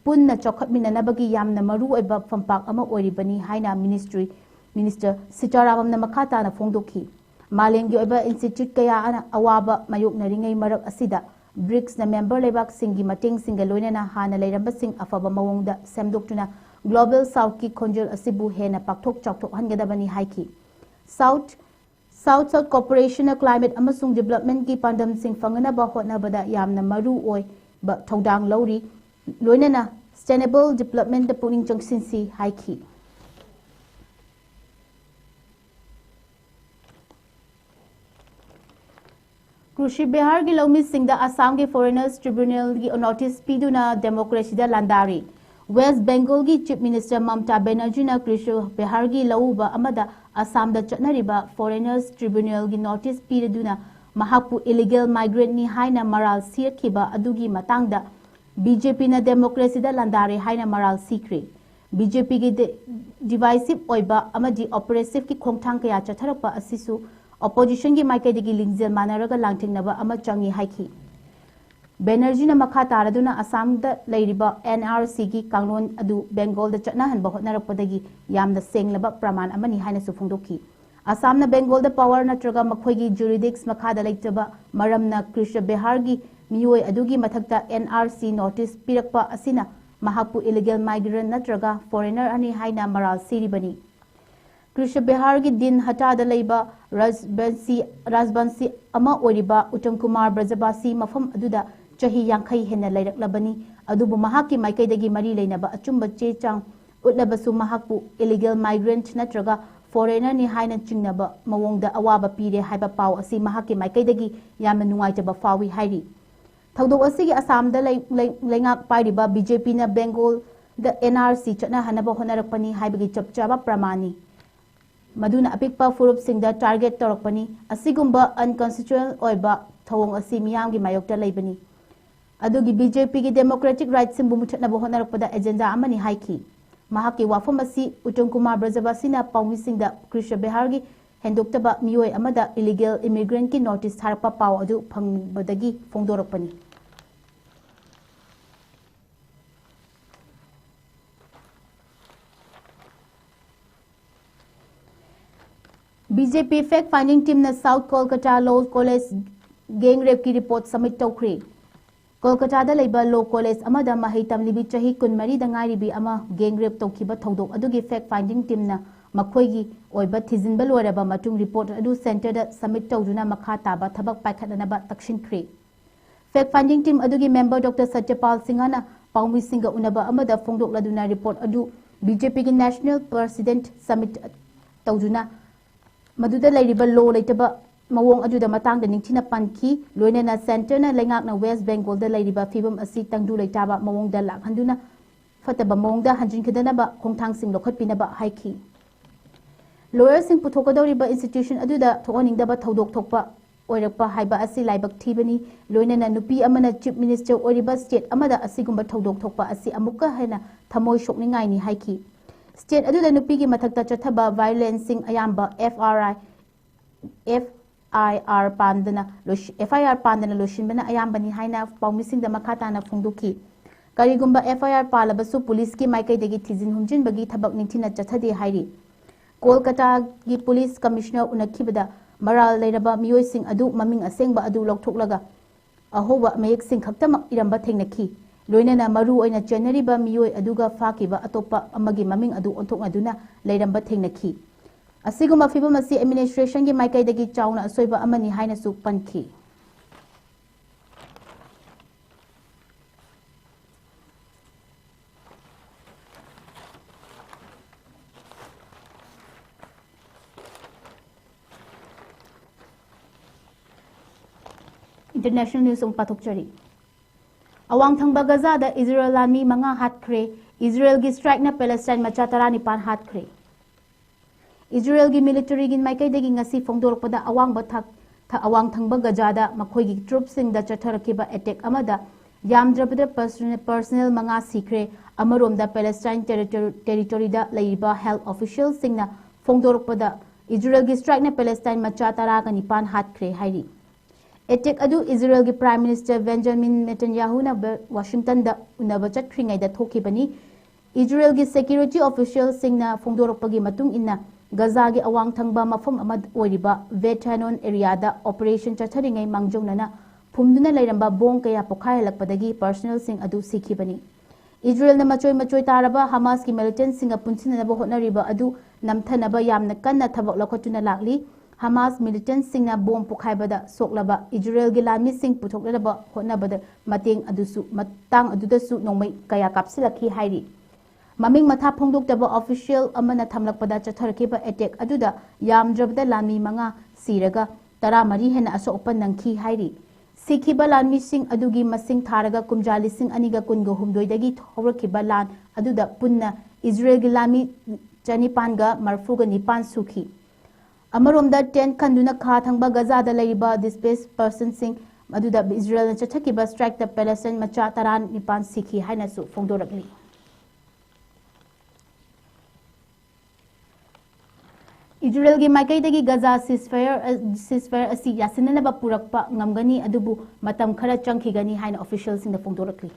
ꯄꯨꯟꯅ ꯆꯥꯎꯈꯠꯃꯤꯟꯅꯅꯕꯒꯤ ꯌꯥꯝꯅ ꯃꯔꯨ ꯑꯣꯏꯕ ꯐꯝꯄꯥꯛ ꯑꯃ ꯑꯣꯏꯔꯤꯕꯅꯤ ꯍꯥꯏꯅ ministry, minister ꯁꯤꯇꯥꯔꯥꯃꯟꯅ ꯃꯈꯥ ꯇꯥꯅ ꯐꯣꯡꯗꯣꯛꯈꯤ꯫ ꯃꯥꯂꯦꯝꯒꯤ ꯑꯣꯏꯕ institute ꯀꯌꯥꯅ ꯑꯋꯥꯕ ꯃꯥꯌꯣꯛꯅꯔꯤꯉꯩ ꯃꯔꯛ ꯑꯁꯤꯗ ꯕ꯭ꯔꯤꯛꯁꯅ member ꯂꯩꯕꯥꯛꯁꯤꯡꯒꯤ ꯃꯇꯦꯡꯁꯤꯡꯒ ꯂꯣꯏꯅꯅ ꯍꯥꯟꯅ ꯂꯩꯔꯝꯕꯁꯤꯡ ꯑꯐꯕ ꯃꯑꯣꯡꯗ ꯁꯦꯝꯗꯣꯛꯇꯨꯅ global southꯀꯤ ꯈꯣꯟꯖꯦꯜ ꯑꯁꯤꯕꯨ ꯍꯦꯟꯅ ꯄꯥꯛꯊꯣꯛ ꯆꯥꯎꯊꯣꯛꯍꯟꯒꯗꯕꯅꯤ ꯍꯥꯏꯈꯤ꯫ South South South cooperation climate ꯑꯃꯁꯨꯡ developmentꯀꯤ ꯄꯥꯟꯗꯝꯁꯤꯡ ꯐꯪꯅꯕ ꯍꯣꯠꯅꯕꯗ ꯌꯥꯝꯅ ꯃꯔꯨ ꯑꯣꯏꯕ ꯊꯧꯗꯥꯡ ꯂꯧꯔꯤ, ꯂꯣꯏꯅꯅ sustainable developmentꯇ ꯄꯨꯛꯅꯤꯡ ꯆꯪꯁꯤꯟꯁꯤ ꯍꯥꯏꯈꯤ꯫ ꯀ꯭ꯔꯤꯁꯤ ꯕꯤꯍꯥꯔꯒꯤ ꯂꯧꯃꯤꯁꯤꯡꯗ ꯑꯁꯥꯝꯒꯤ foreigners tribunalꯒꯤ notice ꯄꯤꯗꯨꯅ democracyꯗ ꯂꯥꯟꯗꯥꯔꯤ꯫ West Bengalꯒꯤ Chief Minister ꯃꯝꯇꯥ ꯕꯦꯅꯔꯖꯤꯅ ꯀ꯭ꯔꯤꯁꯤ ꯕꯤꯍꯥꯔꯒꯤ ꯂꯧꯎꯕ ꯑꯃꯗ ꯑꯁꯥꯝꯗ ꯆꯠꯅꯔꯤꯕ foreigners tribunalꯒꯤ notice ꯄꯤꯔꯗꯨꯅ ꯃꯍꯥꯛꯄꯨ illegal migrantꯅꯤ ꯍꯥꯏꯅ ꯃꯔꯥꯜ ꯁꯤꯔꯛꯈꯤꯕ ꯑꯗꯨꯒꯤ ꯃꯇꯥꯡꯗ BJPꯅ democracyꯗ ꯂꯥꯟꯗꯥꯔꯦ ꯍꯥꯏꯅ ꯃꯔꯥꯜ ꯁꯤꯈ꯭ꯔꯦ꯫ BJPꯒꯤ ꯗꯤ-, divisive ꯑꯣꯏꯕ ꯑꯃꯗꯤ oppressiveꯀꯤ ꯈꯣꯡꯊꯥꯡ ꯀꯌꯥ ꯆꯠꯊꯔꯛꯄ ꯑꯁꯤꯁꯨ oppositionꯒꯤ ꯃꯥꯏꯀꯩꯗꯒꯤ ꯂꯤꯡꯖꯦꯜ ꯃꯥꯟꯅꯔꯒ ꯂꯥꯟꯊꯦꯡꯅꯕ ꯑꯃ ꯆꯪꯏ ꯍꯥꯏꯈꯤ꯫ ꯕꯦꯅꯔꯖꯤꯅ ꯃꯈꯥ ꯇꯥꯔꯗꯨꯅ ꯑꯁꯥꯝꯗ ꯂꯩꯔꯤꯕ NRCꯒꯤ ꯀꯥꯡꯂꯣꯟ ꯑꯗꯨ ꯕꯦꯡꯒꯣꯜꯗ ꯆꯠꯅꯍꯟꯕ ꯍꯣꯠꯅꯔꯛꯄꯗꯒꯤ ꯌꯥꯝꯅ ꯁꯦꯡꯂꯕ ꯄ꯭ꯔꯃꯥꯟ ꯑꯃꯅꯤ ꯍꯥꯏꯅꯁꯨ ꯐꯣꯡꯗꯣꯛꯈꯤ꯫ ꯑꯁꯥꯝꯅ ꯕꯦꯡꯒꯣꯜꯗ power ꯅꯠꯇ꯭ꯔꯒ ꯃꯈꯣꯏꯒꯤ jurisdiction ꯃꯈꯥꯗ ꯂꯩꯇꯕ ꯃꯔꯝꯅ ꯀ꯭ꯔꯤꯁ ꯕꯤꯍꯥꯔꯒꯤ ꯃꯤꯑꯣꯏ ꯑꯗꯨꯒꯤ ꯃꯊꯛꯇ NRC notice ꯄꯤꯔꯛꯄ ꯑꯁꯤꯅ ꯃꯍꯥꯛꯄꯨ illegal migrant ꯅꯠꯇ꯭ꯔꯒ foreigner ꯑꯅꯤ ꯍꯥꯏꯅ ꯃꯔꯥꯜ ꯁꯤꯔꯤꯕꯅꯤ꯫ ꯀ꯭ꯔꯤꯁ ꯕꯤꯍꯥꯔꯒꯤ ꯗꯤꯟ ꯍꯇꯥꯗ ꯂꯩꯕ ꯔꯥꯖꯕꯟꯁꯤ, ꯔꯥꯖꯕꯟꯁꯤ ꯑꯃ ꯑꯣꯏꯔꯤꯕ ꯎꯠꯇꯝ ꯀꯨꯃꯥꯔ ꯕ꯭ꯔꯖꯕꯥꯁꯤ ꯃꯐꯝ ꯑꯗꯨꯗ ꯆꯍꯤ ꯌꯥꯡꯈꯩ ꯍꯦꯟꯅ ꯂꯩꯔꯛꯂꯕꯅꯤ꯫ ꯑꯗꯨꯕꯨ ꯃꯍꯥꯛꯀꯤ ꯃꯥꯏꯀꯩꯗꯒꯤ ꯃꯔꯤ ꯂꯩꯅꯕ ꯑꯆꯨꯝꯕ ꯆꯦ ꯆꯥꯡ ꯎꯠꯂꯕꯁꯨ ꯃꯍꯥꯛꯄꯨ illegal migrant ꯅꯠꯇ꯭ꯔꯒ foreigner ꯅꯤ ꯍꯥꯏꯅ ꯆꯤꯡꯅꯕ ꯃꯑꯣꯡꯗ ꯑꯋꯥꯕ ꯄꯤꯔꯦ ꯍꯥꯏꯕ ꯄꯥꯎ ꯑꯁꯤ ꯃꯍꯥꯛꯀꯤ ꯃꯥꯏꯀꯩꯗꯒꯤ ꯌꯥꯝꯅ ꯅꯨꯡꯉꯥꯏꯇꯕ ꯐꯥꯎꯏ ꯍꯥꯏꯔꯤ꯫ ꯊꯧꯗꯣꯛ ꯑꯁꯤꯒꯤ ꯑꯁꯥꯝꯗ ꯂꯩ-, ꯂꯩ-, ꯂꯩꯉꯥꯛ ꯄꯥꯏꯔꯤꯕ BJP ꯅ ꯕꯦꯡꯒꯣꯜꯗ NRC ꯆꯠꯅꯍꯟꯅꯕ ꯍꯣꯠꯅꯔꯛꯄꯅꯤ ꯍꯥꯏꯕꯒꯤ ꯆꯞ ꯆꯥꯕ ꯄ꯭ꯔꯃꯥꯟꯅꯤ꯫ ꯃꯗꯨꯅ ꯑꯄꯤꯛꯄ ꯐꯨꯔꯨꯞꯁꯤꯡꯗ target ꯇꯧꯔꯛꯄꯅꯤ꯫ ꯑꯁꯤꯒꯨꯝꯕ unconstitutional ꯑꯣꯏꯕ ꯊꯧꯑꯣꯡ ꯑꯁꯤ ꯃꯤꯌꯥꯝꯒꯤ ꯃꯥꯌꯣꯛꯇ ꯂꯩꯕꯅꯤ꯫ ꯑꯗꯨꯒꯤ BJP ꯒꯤ democratic right ꯁꯤꯡꯕꯨ ꯃꯨꯊꯠꯅꯕ ꯍꯣꯠꯅꯔꯛꯄꯗ agenda ꯑꯃꯅꯤ ꯍꯥꯏꯈꯤ꯫ ꯃꯍꯥꯛꯀꯤ ꯋꯥꯐꯝ ꯑꯁꯤ ꯎꯠꯇꯝ ꯀꯨꯃꯥꯔ ꯕ꯭ꯔꯖꯕꯥꯁꯤꯅ ꯄꯥꯎꯃꯤꯁꯤꯡꯗ ꯀ꯭ꯔꯤꯁꯅ ꯕꯤꯍꯥꯔꯒꯤ ꯍꯦꯟꯗꯣꯛꯇꯕ ꯃꯤꯑꯣꯏ ꯑꯃꯗ illegal immigrant ꯀꯤ notice ꯊꯥꯔꯛꯄ ꯄꯥꯎ ꯑꯗꯨ ꯐꯪꯕꯗꯒꯤ ꯐꯣꯡꯗꯣꯔꯛꯄꯅꯤ꯫ BJP fact finding team ꯅ South Kolkata Law College gang rape ꯀꯤ report submit ꯇꯧꯈ꯭ꯔꯦ꯫ ꯀꯣꯜꯀꯇꯥꯗ ꯂꯩꯕ law college ꯑꯃꯗ ꯃꯍꯩ ꯇꯝꯂꯤꯕꯤ ꯆꯍꯤ ꯀꯨꯟꯃꯔꯤꯗ ꯉꯥꯏꯔꯤꯕꯤ ꯑꯃ gang rape ꯇꯧꯈꯤꯕ ꯊꯧꯗꯣꯛ ꯑꯗꯨꯒꯤ fact finding team ꯅ ꯃꯈꯣꯏꯒꯤ ꯑꯣꯏꯕ ꯊꯤꯖꯤꯟꯕ ꯂꯣꯏꯔꯕ ꯃꯇꯨꯡ report ꯑꯗꯨ centre ꯗ submit ꯇꯧꯗꯨꯅ ꯃꯈꯥ ꯇꯥꯕ ꯊꯕꯛ ꯄꯥꯏꯈꯠꯅꯅꯕ ꯇꯛꯁꯤꯟꯈ꯭ꯔꯦ꯫ Fact finding team ꯑꯗꯨꯒꯤ member Doctor ꯁꯇ꯭ꯌꯄꯥꯜ ꯁꯤꯡꯍꯅ ꯄꯥꯎꯃꯤꯁꯤꯡꯒ ꯎꯅꯕ ꯑꯃꯗ ꯐꯣꯡꯗꯣꯛꯂꯗꯨꯅ report ꯑꯗꯨ BJP ꯒꯤ national president submit ꯇꯧꯗꯨꯅ ꯃꯗꯨꯗ ꯂꯩꯔꯤꯕ law ꯂꯩꯇꯕ ꯃꯑꯣꯡ ꯑꯗꯨꯗ ꯃꯇꯥꯡꯗ ꯅꯤꯡꯊꯤꯅ ꯄꯟꯈꯤ꯫ ꯂꯣꯏꯅꯅ centre ꯅ ꯂꯩꯉꯥꯛꯅ West Bengal ꯗ ꯂꯩꯔꯤꯕ ꯐꯤꯕꯝ ꯑꯁꯤ ꯇꯪꯗꯨ ꯂꯩꯇꯥꯕ ꯃꯑꯣꯡꯗ ꯂꯥꯛꯍꯟꯗꯨꯅ ꯐꯠꯇꯕ ꯃꯑꯣꯡꯗ ꯍꯟꯖꯤꯟꯈꯤꯗꯅꯕ ꯈꯣꯡꯊꯥꯡꯁꯤꯡ ꯂꯧꯈꯠꯄꯤꯅꯕ ꯍꯥꯏꯈꯤ꯫ Lawyer ꯁꯤꯡ ꯄꯨꯊꯣꯛꯀꯗꯧꯔꯤꯕ institution ꯑꯗꯨꯗ ꯊꯣꯛꯍꯟꯅꯤꯡꯗꯕ ꯊꯧꯗꯣꯛ ꯊꯣꯛꯄ ꯑꯣꯏꯔꯛꯄ ꯍꯥꯏꯕ ꯑꯁꯤ ꯂꯥꯏꯕꯛ ꯊꯤꯕꯅꯤ꯫ ꯂꯣꯏꯅꯅ ꯅꯨꯄꯤ ꯑꯃꯅ chief minister ꯑꯣꯏꯔꯤꯕ state ꯑꯃꯗ ꯑꯁꯤꯒꯨꯝꯕ ꯊꯧꯗꯣꯛ ꯊꯣꯛꯄ ꯑꯁꯤ ꯑꯃꯨꯛꯀ ꯍꯦꯟꯅ ꯊꯃꯣꯏ ꯁꯣꯛꯅꯤꯡꯉꯥꯏꯅꯤ ꯍꯥꯏꯈꯤ꯫ State ꯑꯗꯨꯗ ꯅꯨꯄꯤꯒꯤ ꯃꯊꯛꯇ ꯆꯠꯊꯕ violence ꯁꯤꯡ ꯑꯌꯥꯝꯕ FRI, FIR ꯄꯥꯟꯗꯅ ꯂꯣꯏꯁꯤ-, FIR ꯄꯥꯟꯗꯅ ꯂꯣꯏꯁꯤꯟꯕꯅ ꯑꯌꯥꯝꯕꯅꯤ ꯍꯥꯏꯅ ꯄꯥꯎꯃꯤꯁꯤꯡꯗ ꯃꯈꯥ ꯇꯥꯅ ꯐꯣꯡꯗꯣꯛꯈꯤ꯫ ꯀꯔꯤꯒꯨꯝꯕ FIR ꯄꯥꯜꯂꯕꯁꯨ ꯄꯨꯂꯤꯁꯀꯤ ꯃꯥꯏꯀꯩꯗꯒꯤ ꯊꯤꯖꯤꯟ ꯍꯨꯝꯖꯤꯟꯕꯒꯤ ꯊꯕꯛ ꯅꯤꯡꯊꯤꯅ ꯆꯠꯊꯗꯦ ꯍꯥꯏꯔꯤ꯫ ꯀꯣꯜꯀꯇꯥꯒꯤ ꯄꯨꯂꯤꯁ ꯀꯃꯤꯁꯅꯔ ꯎꯅꯈꯤꯕꯗ ꯃꯔꯥꯜ ꯂꯩꯔꯕ ꯃꯤꯑꯣꯏꯁꯤꯡ ꯑꯗꯨ ꯃꯃꯤꯡ ꯑꯁꯦꯡꯕ ꯑꯗꯨ ꯂꯧꯊꯣꯛꯂꯒ ꯑꯍꯧꯕ ꯃꯌꯦꯛꯁꯤꯡ ꯈꯛꯇꯃꯛ ꯏꯔꯝꯕ ꯊꯦꯡꯅꯈꯤ꯫ ꯂꯣꯏꯅꯅ ꯃꯔꯨ ꯑꯣꯏꯅ ꯆꯦꯟꯅꯔꯤꯕ ꯃꯤꯑꯣꯏ ꯑꯗꯨꯒ ꯐꯥꯈꯤꯕ ꯑꯇꯣꯞꯄ ꯑꯃꯒꯤ ꯃꯃꯤꯡ ꯑꯗꯨ ꯑꯣꯟꯊꯣꯛꯅꯗꯨꯅ ꯂꯩꯔꯝꯕ ꯊꯦꯡꯅꯈꯤ꯫ ꯑꯁꯤꯒꯨꯝꯕ ꯐꯤꯚꯝ ꯑꯁꯤ administration ꯒꯤ ꯃꯥꯏꯀꯩꯗꯒꯤ ꯆꯥꯎꯅ ꯑꯁꯣꯏꯕ ꯑꯃꯅꯤ ꯍꯥꯏꯅꯁꯨ ꯄꯟꯈꯤ꯫ International news ꯑꯃꯨꯛ ꯄꯥꯊꯣꯛꯆꯔꯤ꯫ ꯑꯋꯥꯡ ꯊꯪꯕ ꯒꯖꯥꯗ ꯏꯖꯔꯦꯜ ꯂꯥꯟꯃꯤ ꯃꯉꯥ ꯍꯥꯠꯈ꯭ꯔꯦ꯫ ꯏꯖꯔꯦꯜꯒꯤ strikeꯅ Palestine ꯃꯆꯥ ꯇꯔꯥꯅꯤꯄꯥꯟ ꯍꯥꯠꯈ꯭ꯔꯦ꯫ ꯏꯖꯔꯦꯜꯒꯤ militaryꯒꯤ ꯃꯥꯏꯀꯩꯗꯒꯤ ꯉꯁꯤ ꯐꯣꯡꯗꯣꯔꯛꯄꯗ ꯑꯋꯥꯡꯕ ꯊꯥꯛ-, ꯊ-, ꯑꯋꯥꯡ ꯊꯪꯕ ꯒꯖꯥꯗ ꯃꯈꯣꯏꯒꯤ troops ꯁꯤꯡꯗ ꯆꯠꯊꯔꯛꯈꯤꯕ attack ꯑꯃꯗ ꯌꯥꯝꯗ꯭ꯔꯕꯗ personnel, personnel ꯃꯉꯥ ꯁꯤꯈ꯭ꯔꯦ꯫ ꯑꯃꯔꯣꯝꯗ Palestine territory, territoryꯗ ꯂꯩꯔꯤꯕ health officialꯁꯤꯡꯅ ꯐꯣꯡꯗꯣꯔꯛꯄꯗ ꯏꯖꯔꯦꯜꯒꯤ strikeꯅ Palestine ꯃꯆꯥ ꯇꯔꯥꯒ ꯅꯤꯄꯥꯟ ꯍꯥꯠꯈ꯭ꯔꯦ ꯍꯥꯏꯔꯤ꯫ Attack ꯑꯗꯨ ꯏꯖꯔꯦꯜꯒꯤ Prime Minister Benjamin Netanyahuꯅ ꯕ-, Washingtonꯗ ꯎꯅꯕ ꯆꯠꯈ꯭ꯔꯤꯉꯩꯗ ꯊꯣꯛꯈꯤꯕꯅꯤ꯫ ꯏꯖꯔꯦꯜꯒꯤ security officialꯁꯤꯡꯅ ꯐꯣꯡꯗꯣꯔꯛꯄꯒꯤ ꯃꯇꯨꯡ ꯏꯟꯅ, ꯒꯖꯥꯒꯤ ꯑꯋꯥꯡ ꯊꯪꯕ ꯃꯐꯝ ꯑꯃ ꯑꯣꯏꯔꯤꯕ Beit Hanoun areaꯗ operation ꯆꯠꯊꯔꯤꯉꯩ ꯃꯥꯡꯖꯧꯅꯅ ꯐꯨꯝꯗꯨꯅ ꯂꯩꯔꯝꯕ bomb ꯀꯌꯥ ꯄꯣꯈꯥꯏꯍꯜꯂꯛꯄꯗꯒꯤ personnelꯁꯤꯡ ꯑꯗꯨ ꯁꯤꯈꯤꯕꯅꯤ꯫ ꯏꯖꯔꯦꯜꯅ ꯃꯆꯣꯏ ꯃꯆꯣꯏ ꯇꯥꯔꯕ ꯍꯃꯥꯁꯀꯤ militantꯁꯤꯡꯒ ꯄꯨꯟꯁꯤꯟꯅꯅꯕ ꯍꯣꯠꯅꯔꯤꯕ ꯑꯗꯨ ꯅꯝꯊꯅꯕ ꯌꯥꯝꯅ ꯀꯟꯅ ꯊꯕꯛ ꯂꯧꯈꯠꯇꯨꯅ ꯂꯥꯛꯂꯤ꯫ ꯍꯃꯥꯁ militantꯁꯤꯡꯅ bomb ꯄꯣꯈꯥꯏꯕꯗ ꯁꯣꯛꯂꯕ ꯏꯖꯔꯦꯜꯒꯤ ꯂꯥꯟꯃꯤꯁꯤꯡ ꯄꯨꯊꯣꯛꯅꯅꯕ ꯍꯣꯠꯅꯕꯗ ꯃꯇꯦꯡ ꯑꯗꯨꯁꯨ, ꯃꯇꯥꯡ ꯑꯗꯨꯗꯁꯨ ꯅꯣꯡꯃꯩ ꯀꯌꯥ ꯀꯥꯞꯁꯤꯜꯂꯛꯈꯤ ꯍꯥꯏꯔꯤ꯫ ꯃꯃꯤꯡ ꯃꯊꯥ ꯐꯣꯡꯗꯣꯛꯇꯕ official ꯑꯃꯅ ꯊꯝꯂꯛꯄꯗ, ꯆꯠꯊꯔꯛꯈꯤꯕ attack ꯑꯗꯨꯗ ꯌꯥꯝꯗ꯭ꯔꯕꯗ ꯂꯥꯟꯃꯤ ꯃꯉꯥ ꯁꯤꯔꯒ ꯇꯔꯥꯃꯔꯤ ꯍꯦꯟꯅ ꯑꯁꯣꯛ ꯑꯄꯟ ꯅꯪꯈꯤ ꯍꯥꯏꯔꯤ꯫ ꯁꯤꯈꯤꯕ ꯂꯥꯟꯃꯤꯁꯤꯡ ꯑꯗꯨꯒꯤ ꯃꯁꯤꯡ ꯊꯥꯔꯒ ꯀꯨꯝꯖꯥ ꯂꯤꯁꯤꯡ ꯑꯅꯤꯒ ꯀꯨꯟꯒ ꯍꯨꯝꯗꯣꯏꯗꯒꯤ ꯍꯧꯔꯛꯈꯤꯕ ꯂꯥꯟ ꯑꯗꯨꯗ ꯄꯨꯟꯅ ꯏꯖꯔꯦꯜꯒꯤ ꯂꯥꯟꯃꯤ ꯆꯅꯤꯄꯥꯟꯒ ꯃꯔꯐꯨꯒ ꯅꯤꯄꯥꯟ ꯁꯨꯈꯤ꯫ ꯑꯃꯔꯣꯝꯗ, tent ꯈꯟꯗꯨꯅ ꯈꯥ ꯊꯪꯕ ꯒꯖꯥꯗ ꯂꯩꯔꯤꯕ displaced personꯁꯤꯡ ꯑꯗꯨꯗ ꯏꯖꯔꯦꯜꯅ ꯆꯠꯊꯈꯤꯕ strikeꯇ Palestine ꯃꯆꯥ ꯇꯔꯥꯅꯤꯄꯥꯟ ꯁꯤꯈꯤ ꯍꯥꯏꯅꯁꯨ ꯐꯣꯡꯗꯣꯔꯛꯂꯤ꯫ ꯏꯖꯔꯦꯜꯒꯤ ꯃꯥꯏꯀꯩꯗꯒꯤ ꯒꯖꯥ ceasefire, ceasefire ꯑꯁꯤ ꯌꯥꯁꯤꯟꯅꯅꯕ ꯄꯨꯔꯛꯄ ꯉꯝꯒꯅꯤ, ꯑꯗꯨꯕꯨ ꯃꯇꯝ ꯈꯔ ꯆꯪꯈꯤꯒꯅꯤ ꯍꯥꯏꯅ officialꯁꯤꯡꯅ ꯐꯣꯡꯗꯣꯔꯛꯂꯤ꯫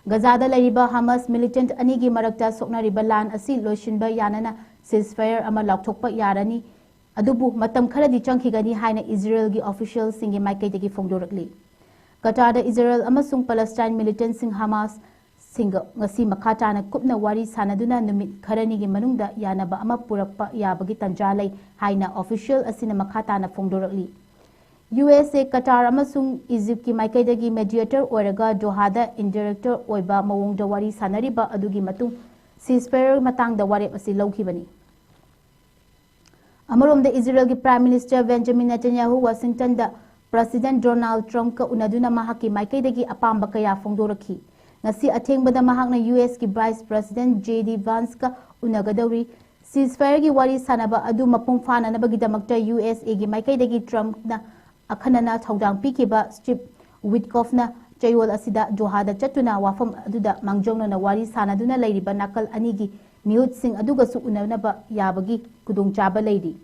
ꯒꯖꯥꯗ ꯂꯩꯔꯤꯕ ꯍꯃꯥꯁ militant ꯑꯅꯤꯒꯤ ꯃꯔꯛꯇ ꯁꯣꯛꯅꯔꯤꯕ ꯂꯥꯟ ꯑꯁꯤ ꯂꯣꯏꯁꯤꯟꯕ ꯌꯥꯅꯅ ceasefire ꯑꯃ ꯂꯥꯎꯊꯣꯛꯄ ꯌꯥꯔꯅꯤ, ꯑꯗꯨꯕꯨ ꯃꯇꯝ ꯈꯔꯗꯤ ꯆꯪꯈꯤꯒꯅꯤ ꯍꯥꯏꯅ ꯏꯖꯔꯦꯜꯒꯤ officialꯁꯤꯡꯒꯤ ꯃꯥꯏꯀꯩꯗꯒꯤ ꯐꯣꯡꯗꯣꯔꯛꯂꯤ꯫ ꯀꯇꯥꯔꯗ ꯏꯖꯔꯦꯜ ꯑꯃꯁꯨꯡ Palestine militantꯁꯤꯡ ꯍꯃꯥꯁ ꯁꯤꯡꯒ ꯉꯁꯤ ꯃꯈꯥ ꯇꯥꯅ ꯀꯨꯞꯅ ꯋꯥꯔꯤ ꯁꯥꯅꯗꯨꯅ ꯅꯨꯃꯤꯠ ꯈꯔꯅꯤꯒꯤ ꯃꯅꯨꯡꯗ ꯌꯥꯅꯕ ꯑꯃ ꯄꯨꯔꯛꯄ ꯌꯥꯕꯒꯤ ꯇꯥꯟꯖꯥ ꯂꯩ ꯍꯥꯏꯅ official ꯑꯁꯤꯅ ꯃꯈꯥ ꯇꯥꯅ ꯐꯣꯡꯗꯣꯔꯛꯂꯤ꯫ ꯌꯨ ꯑꯦꯁ ꯑꯦ, ꯀꯇꯥꯔ ꯑꯃꯁꯨꯡ ꯏꯖꯤꯞꯀꯤ ꯃꯥꯏꯀꯩꯗꯒꯤ mediator ꯑꯣꯏꯔꯒ ꯗꯣꯍꯥꯗ interlocutor ꯑꯣꯏꯕ ꯃꯑꯣꯡꯗ ꯋꯥꯔꯤ ꯁꯥꯅꯔꯤꯕ ꯑꯗꯨꯒꯤ ꯃꯇꯨꯡ ceasefire ꯃꯇꯥꯡꯗ ꯋꯥꯔꯦꯞ ꯑꯁꯤ ꯂꯧꯈꯤꯕꯅꯤ꯫ ꯑꯃꯔꯣꯝꯗ, ꯏꯖꯔꯦꯜꯒꯤ Prime Minister Benjamin Netanyahu Washingtonꯗ President Donald Trumpꯀ ꯎꯅꯗꯨꯅ ꯃꯍꯥꯛꯀꯤ ꯃꯥꯏꯀꯩꯗꯒꯤ ꯑꯄꯥꯝꯕ ꯀꯌꯥ ꯐꯣꯡꯗꯣꯔꯛꯈꯤ꯫ ꯉꯁꯤ ꯑꯊꯦꯡꯕꯗ ꯃꯍꯥꯛꯅ ꯌꯨ ꯑꯦꯁꯀꯤ Vice President J D Vanceꯀ ꯎꯅꯒꯗꯧꯔꯤ꯫ Ceasefireꯒꯤ ꯋꯥꯔꯤ ꯁꯥꯟꯅꯕ ꯑꯗꯨ ꯃꯄꯨꯡ ꯐꯥꯅꯅꯕꯒꯤꯗꯃꯛꯇ ꯌꯨ ꯑꯦꯁ ꯑꯦꯒꯤ ꯃꯥꯏꯀꯩꯗꯒꯤ ꯇ꯭ꯔꯝꯞꯅ ꯑꯈꯟꯅꯅ ꯊꯧꯗꯥꯡ ꯄꯤꯈꯤꯕ ꯁ꯭ꯇꯤꯚ ꯋꯤꯠꯀꯣꯐꯅ ꯆꯌꯣꯜ ꯑꯁꯤꯗ ꯗꯣꯍꯥꯗ ꯆꯠꯇꯨꯅ ꯋꯥꯐꯝ ꯑꯗꯨꯗ ꯃꯥꯡꯖꯧꯅꯅ ꯋꯥꯔꯤ ꯁꯥꯟꯅꯗꯨꯅ ꯂꯩꯔꯤꯕ ꯅꯥꯀꯜ ꯑꯅꯤꯒꯤ ꯃꯤꯍꯨꯠꯁꯤꯡ ꯑꯗꯨꯒꯁꯨ ꯎꯅꯅꯕ ꯌꯥꯕꯒꯤ ꯈꯨꯗꯣꯡꯆꯥꯕ ꯂꯩꯔꯤ꯫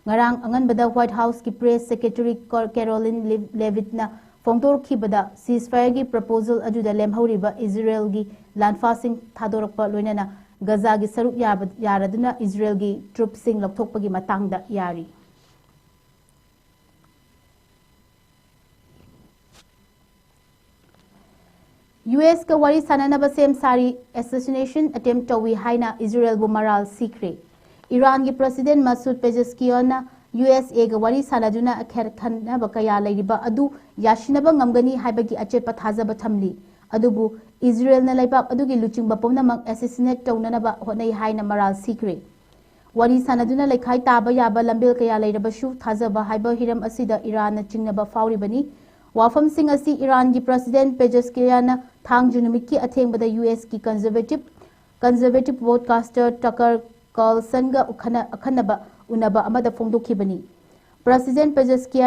ꯉꯔꯥꯡ ꯑꯉꯟꯕꯗ White Houseꯀꯤ Press Secretary ꯀ-, Karoline Leav-, Leavittꯅ ꯐꯣꯡꯗꯣꯔꯛꯈꯤꯕꯗ ceasefireꯒꯤ proposal ꯑꯗꯨꯗ ꯂꯦꯝꯍꯧꯔꯤꯕ ꯏꯖꯔꯦꯜꯒꯤ ꯂꯥꯟꯐꯥꯁꯤꯡ ꯊꯥꯗꯣꯔꯛꯄ ꯂꯣꯏꯅꯅ ꯒꯖꯥꯒꯤ ꯁꯔꯨꯛ ꯌꯥꯕ-, ꯌꯥꯔꯗꯨꯅ ꯏꯖꯔꯦꯜꯒꯤ troopꯁꯤꯡ ꯂꯧꯊꯣꯛꯄꯒꯤ ꯃꯇꯥꯡꯗ ꯌꯥꯔꯤ꯫ ꯌꯨ ꯑꯦꯁꯀ ꯋꯥꯔꯤ ꯁꯥꯟꯅꯅꯕ ꯁꯦꯝ ꯁꯥꯔꯤ, assassination attempt ꯇꯧꯏ ꯍꯥꯏꯅ ꯏꯖꯔꯦꯜꯕꯨ ꯃꯔꯥꯜ ꯁꯤꯈ꯭ꯔꯦ꯫ ꯏꯔꯥꯟꯒꯤ President ꯃꯁꯨꯗ ꯄꯦꯖꯦꯁꯀꯤꯌꯥꯟꯅ ꯌꯨ ꯑꯦꯁ ꯑꯦꯒ ꯋꯥꯔꯤ ꯁꯥꯟꯅꯗꯨꯅ ꯈꯦ-, ꯈꯟꯅꯕ ꯀꯌꯥ ꯂꯩꯔꯤꯕ ꯑꯗꯨ ꯌꯥꯁꯤꯟꯅꯕ ꯉꯝꯒꯅꯤ ꯍꯥꯏꯕꯒꯤ ꯑꯆꯦꯠꯄ ꯊꯥꯖꯕ ꯊꯝꯂꯤ꯫ ꯑꯗꯨꯕꯨ ꯏꯖꯔꯦꯜꯅ ꯂꯩꯕꯥꯛ ꯑꯗꯨꯒꯤ ꯂꯨꯆꯤꯡꯕ ꯄꯨꯝꯅꯃꯛ assassinate ꯇꯧꯅꯅꯕ ꯍꯣꯠꯅꯩ ꯍꯥꯏꯅ ꯃꯔꯥꯜ ꯁꯤꯈ꯭ꯔꯦ꯫ ꯋꯥꯔꯤ ꯁꯥꯟꯅꯗꯨꯅ ꯂꯩꯈꯥꯏ ꯇꯥꯕ ꯌꯥꯕ ꯂꯝꯕꯦꯜ ꯀꯌꯥ ꯂꯩꯔꯕꯁꯨ, ꯊꯥꯖꯕ ꯍꯥꯏꯕ ꯍꯤꯔꯝ ꯑꯁꯤꯗ ꯏꯔꯥꯟꯅ ꯆꯤꯡꯅꯕ ꯐꯥꯎꯔꯤꯕꯅꯤ꯫ ꯋꯥꯐꯝꯁꯤꯡ ꯑꯁꯤ ꯏꯔꯥꯟꯒꯤ President ꯄꯦꯖꯦꯁꯀꯤꯌꯥꯟꯅ ꯊꯥꯡꯖ ꯅꯨꯃꯤꯠꯀꯤ ꯑꯊꯦꯡꯕꯗ ꯌꯨ ꯑꯦꯁꯀꯤ conservative, conservative broadcaster Tucker Carlsonꯒ ꯎꯈꯟꯅ-, ꯑꯈꯟꯅꯕ ꯎꯅꯕ ꯑꯃꯗ ꯐꯣꯡꯗꯣꯛꯈꯤꯕꯅꯤ꯫ President ꯄꯦꯖꯦꯁꯀꯤꯌꯥꯟ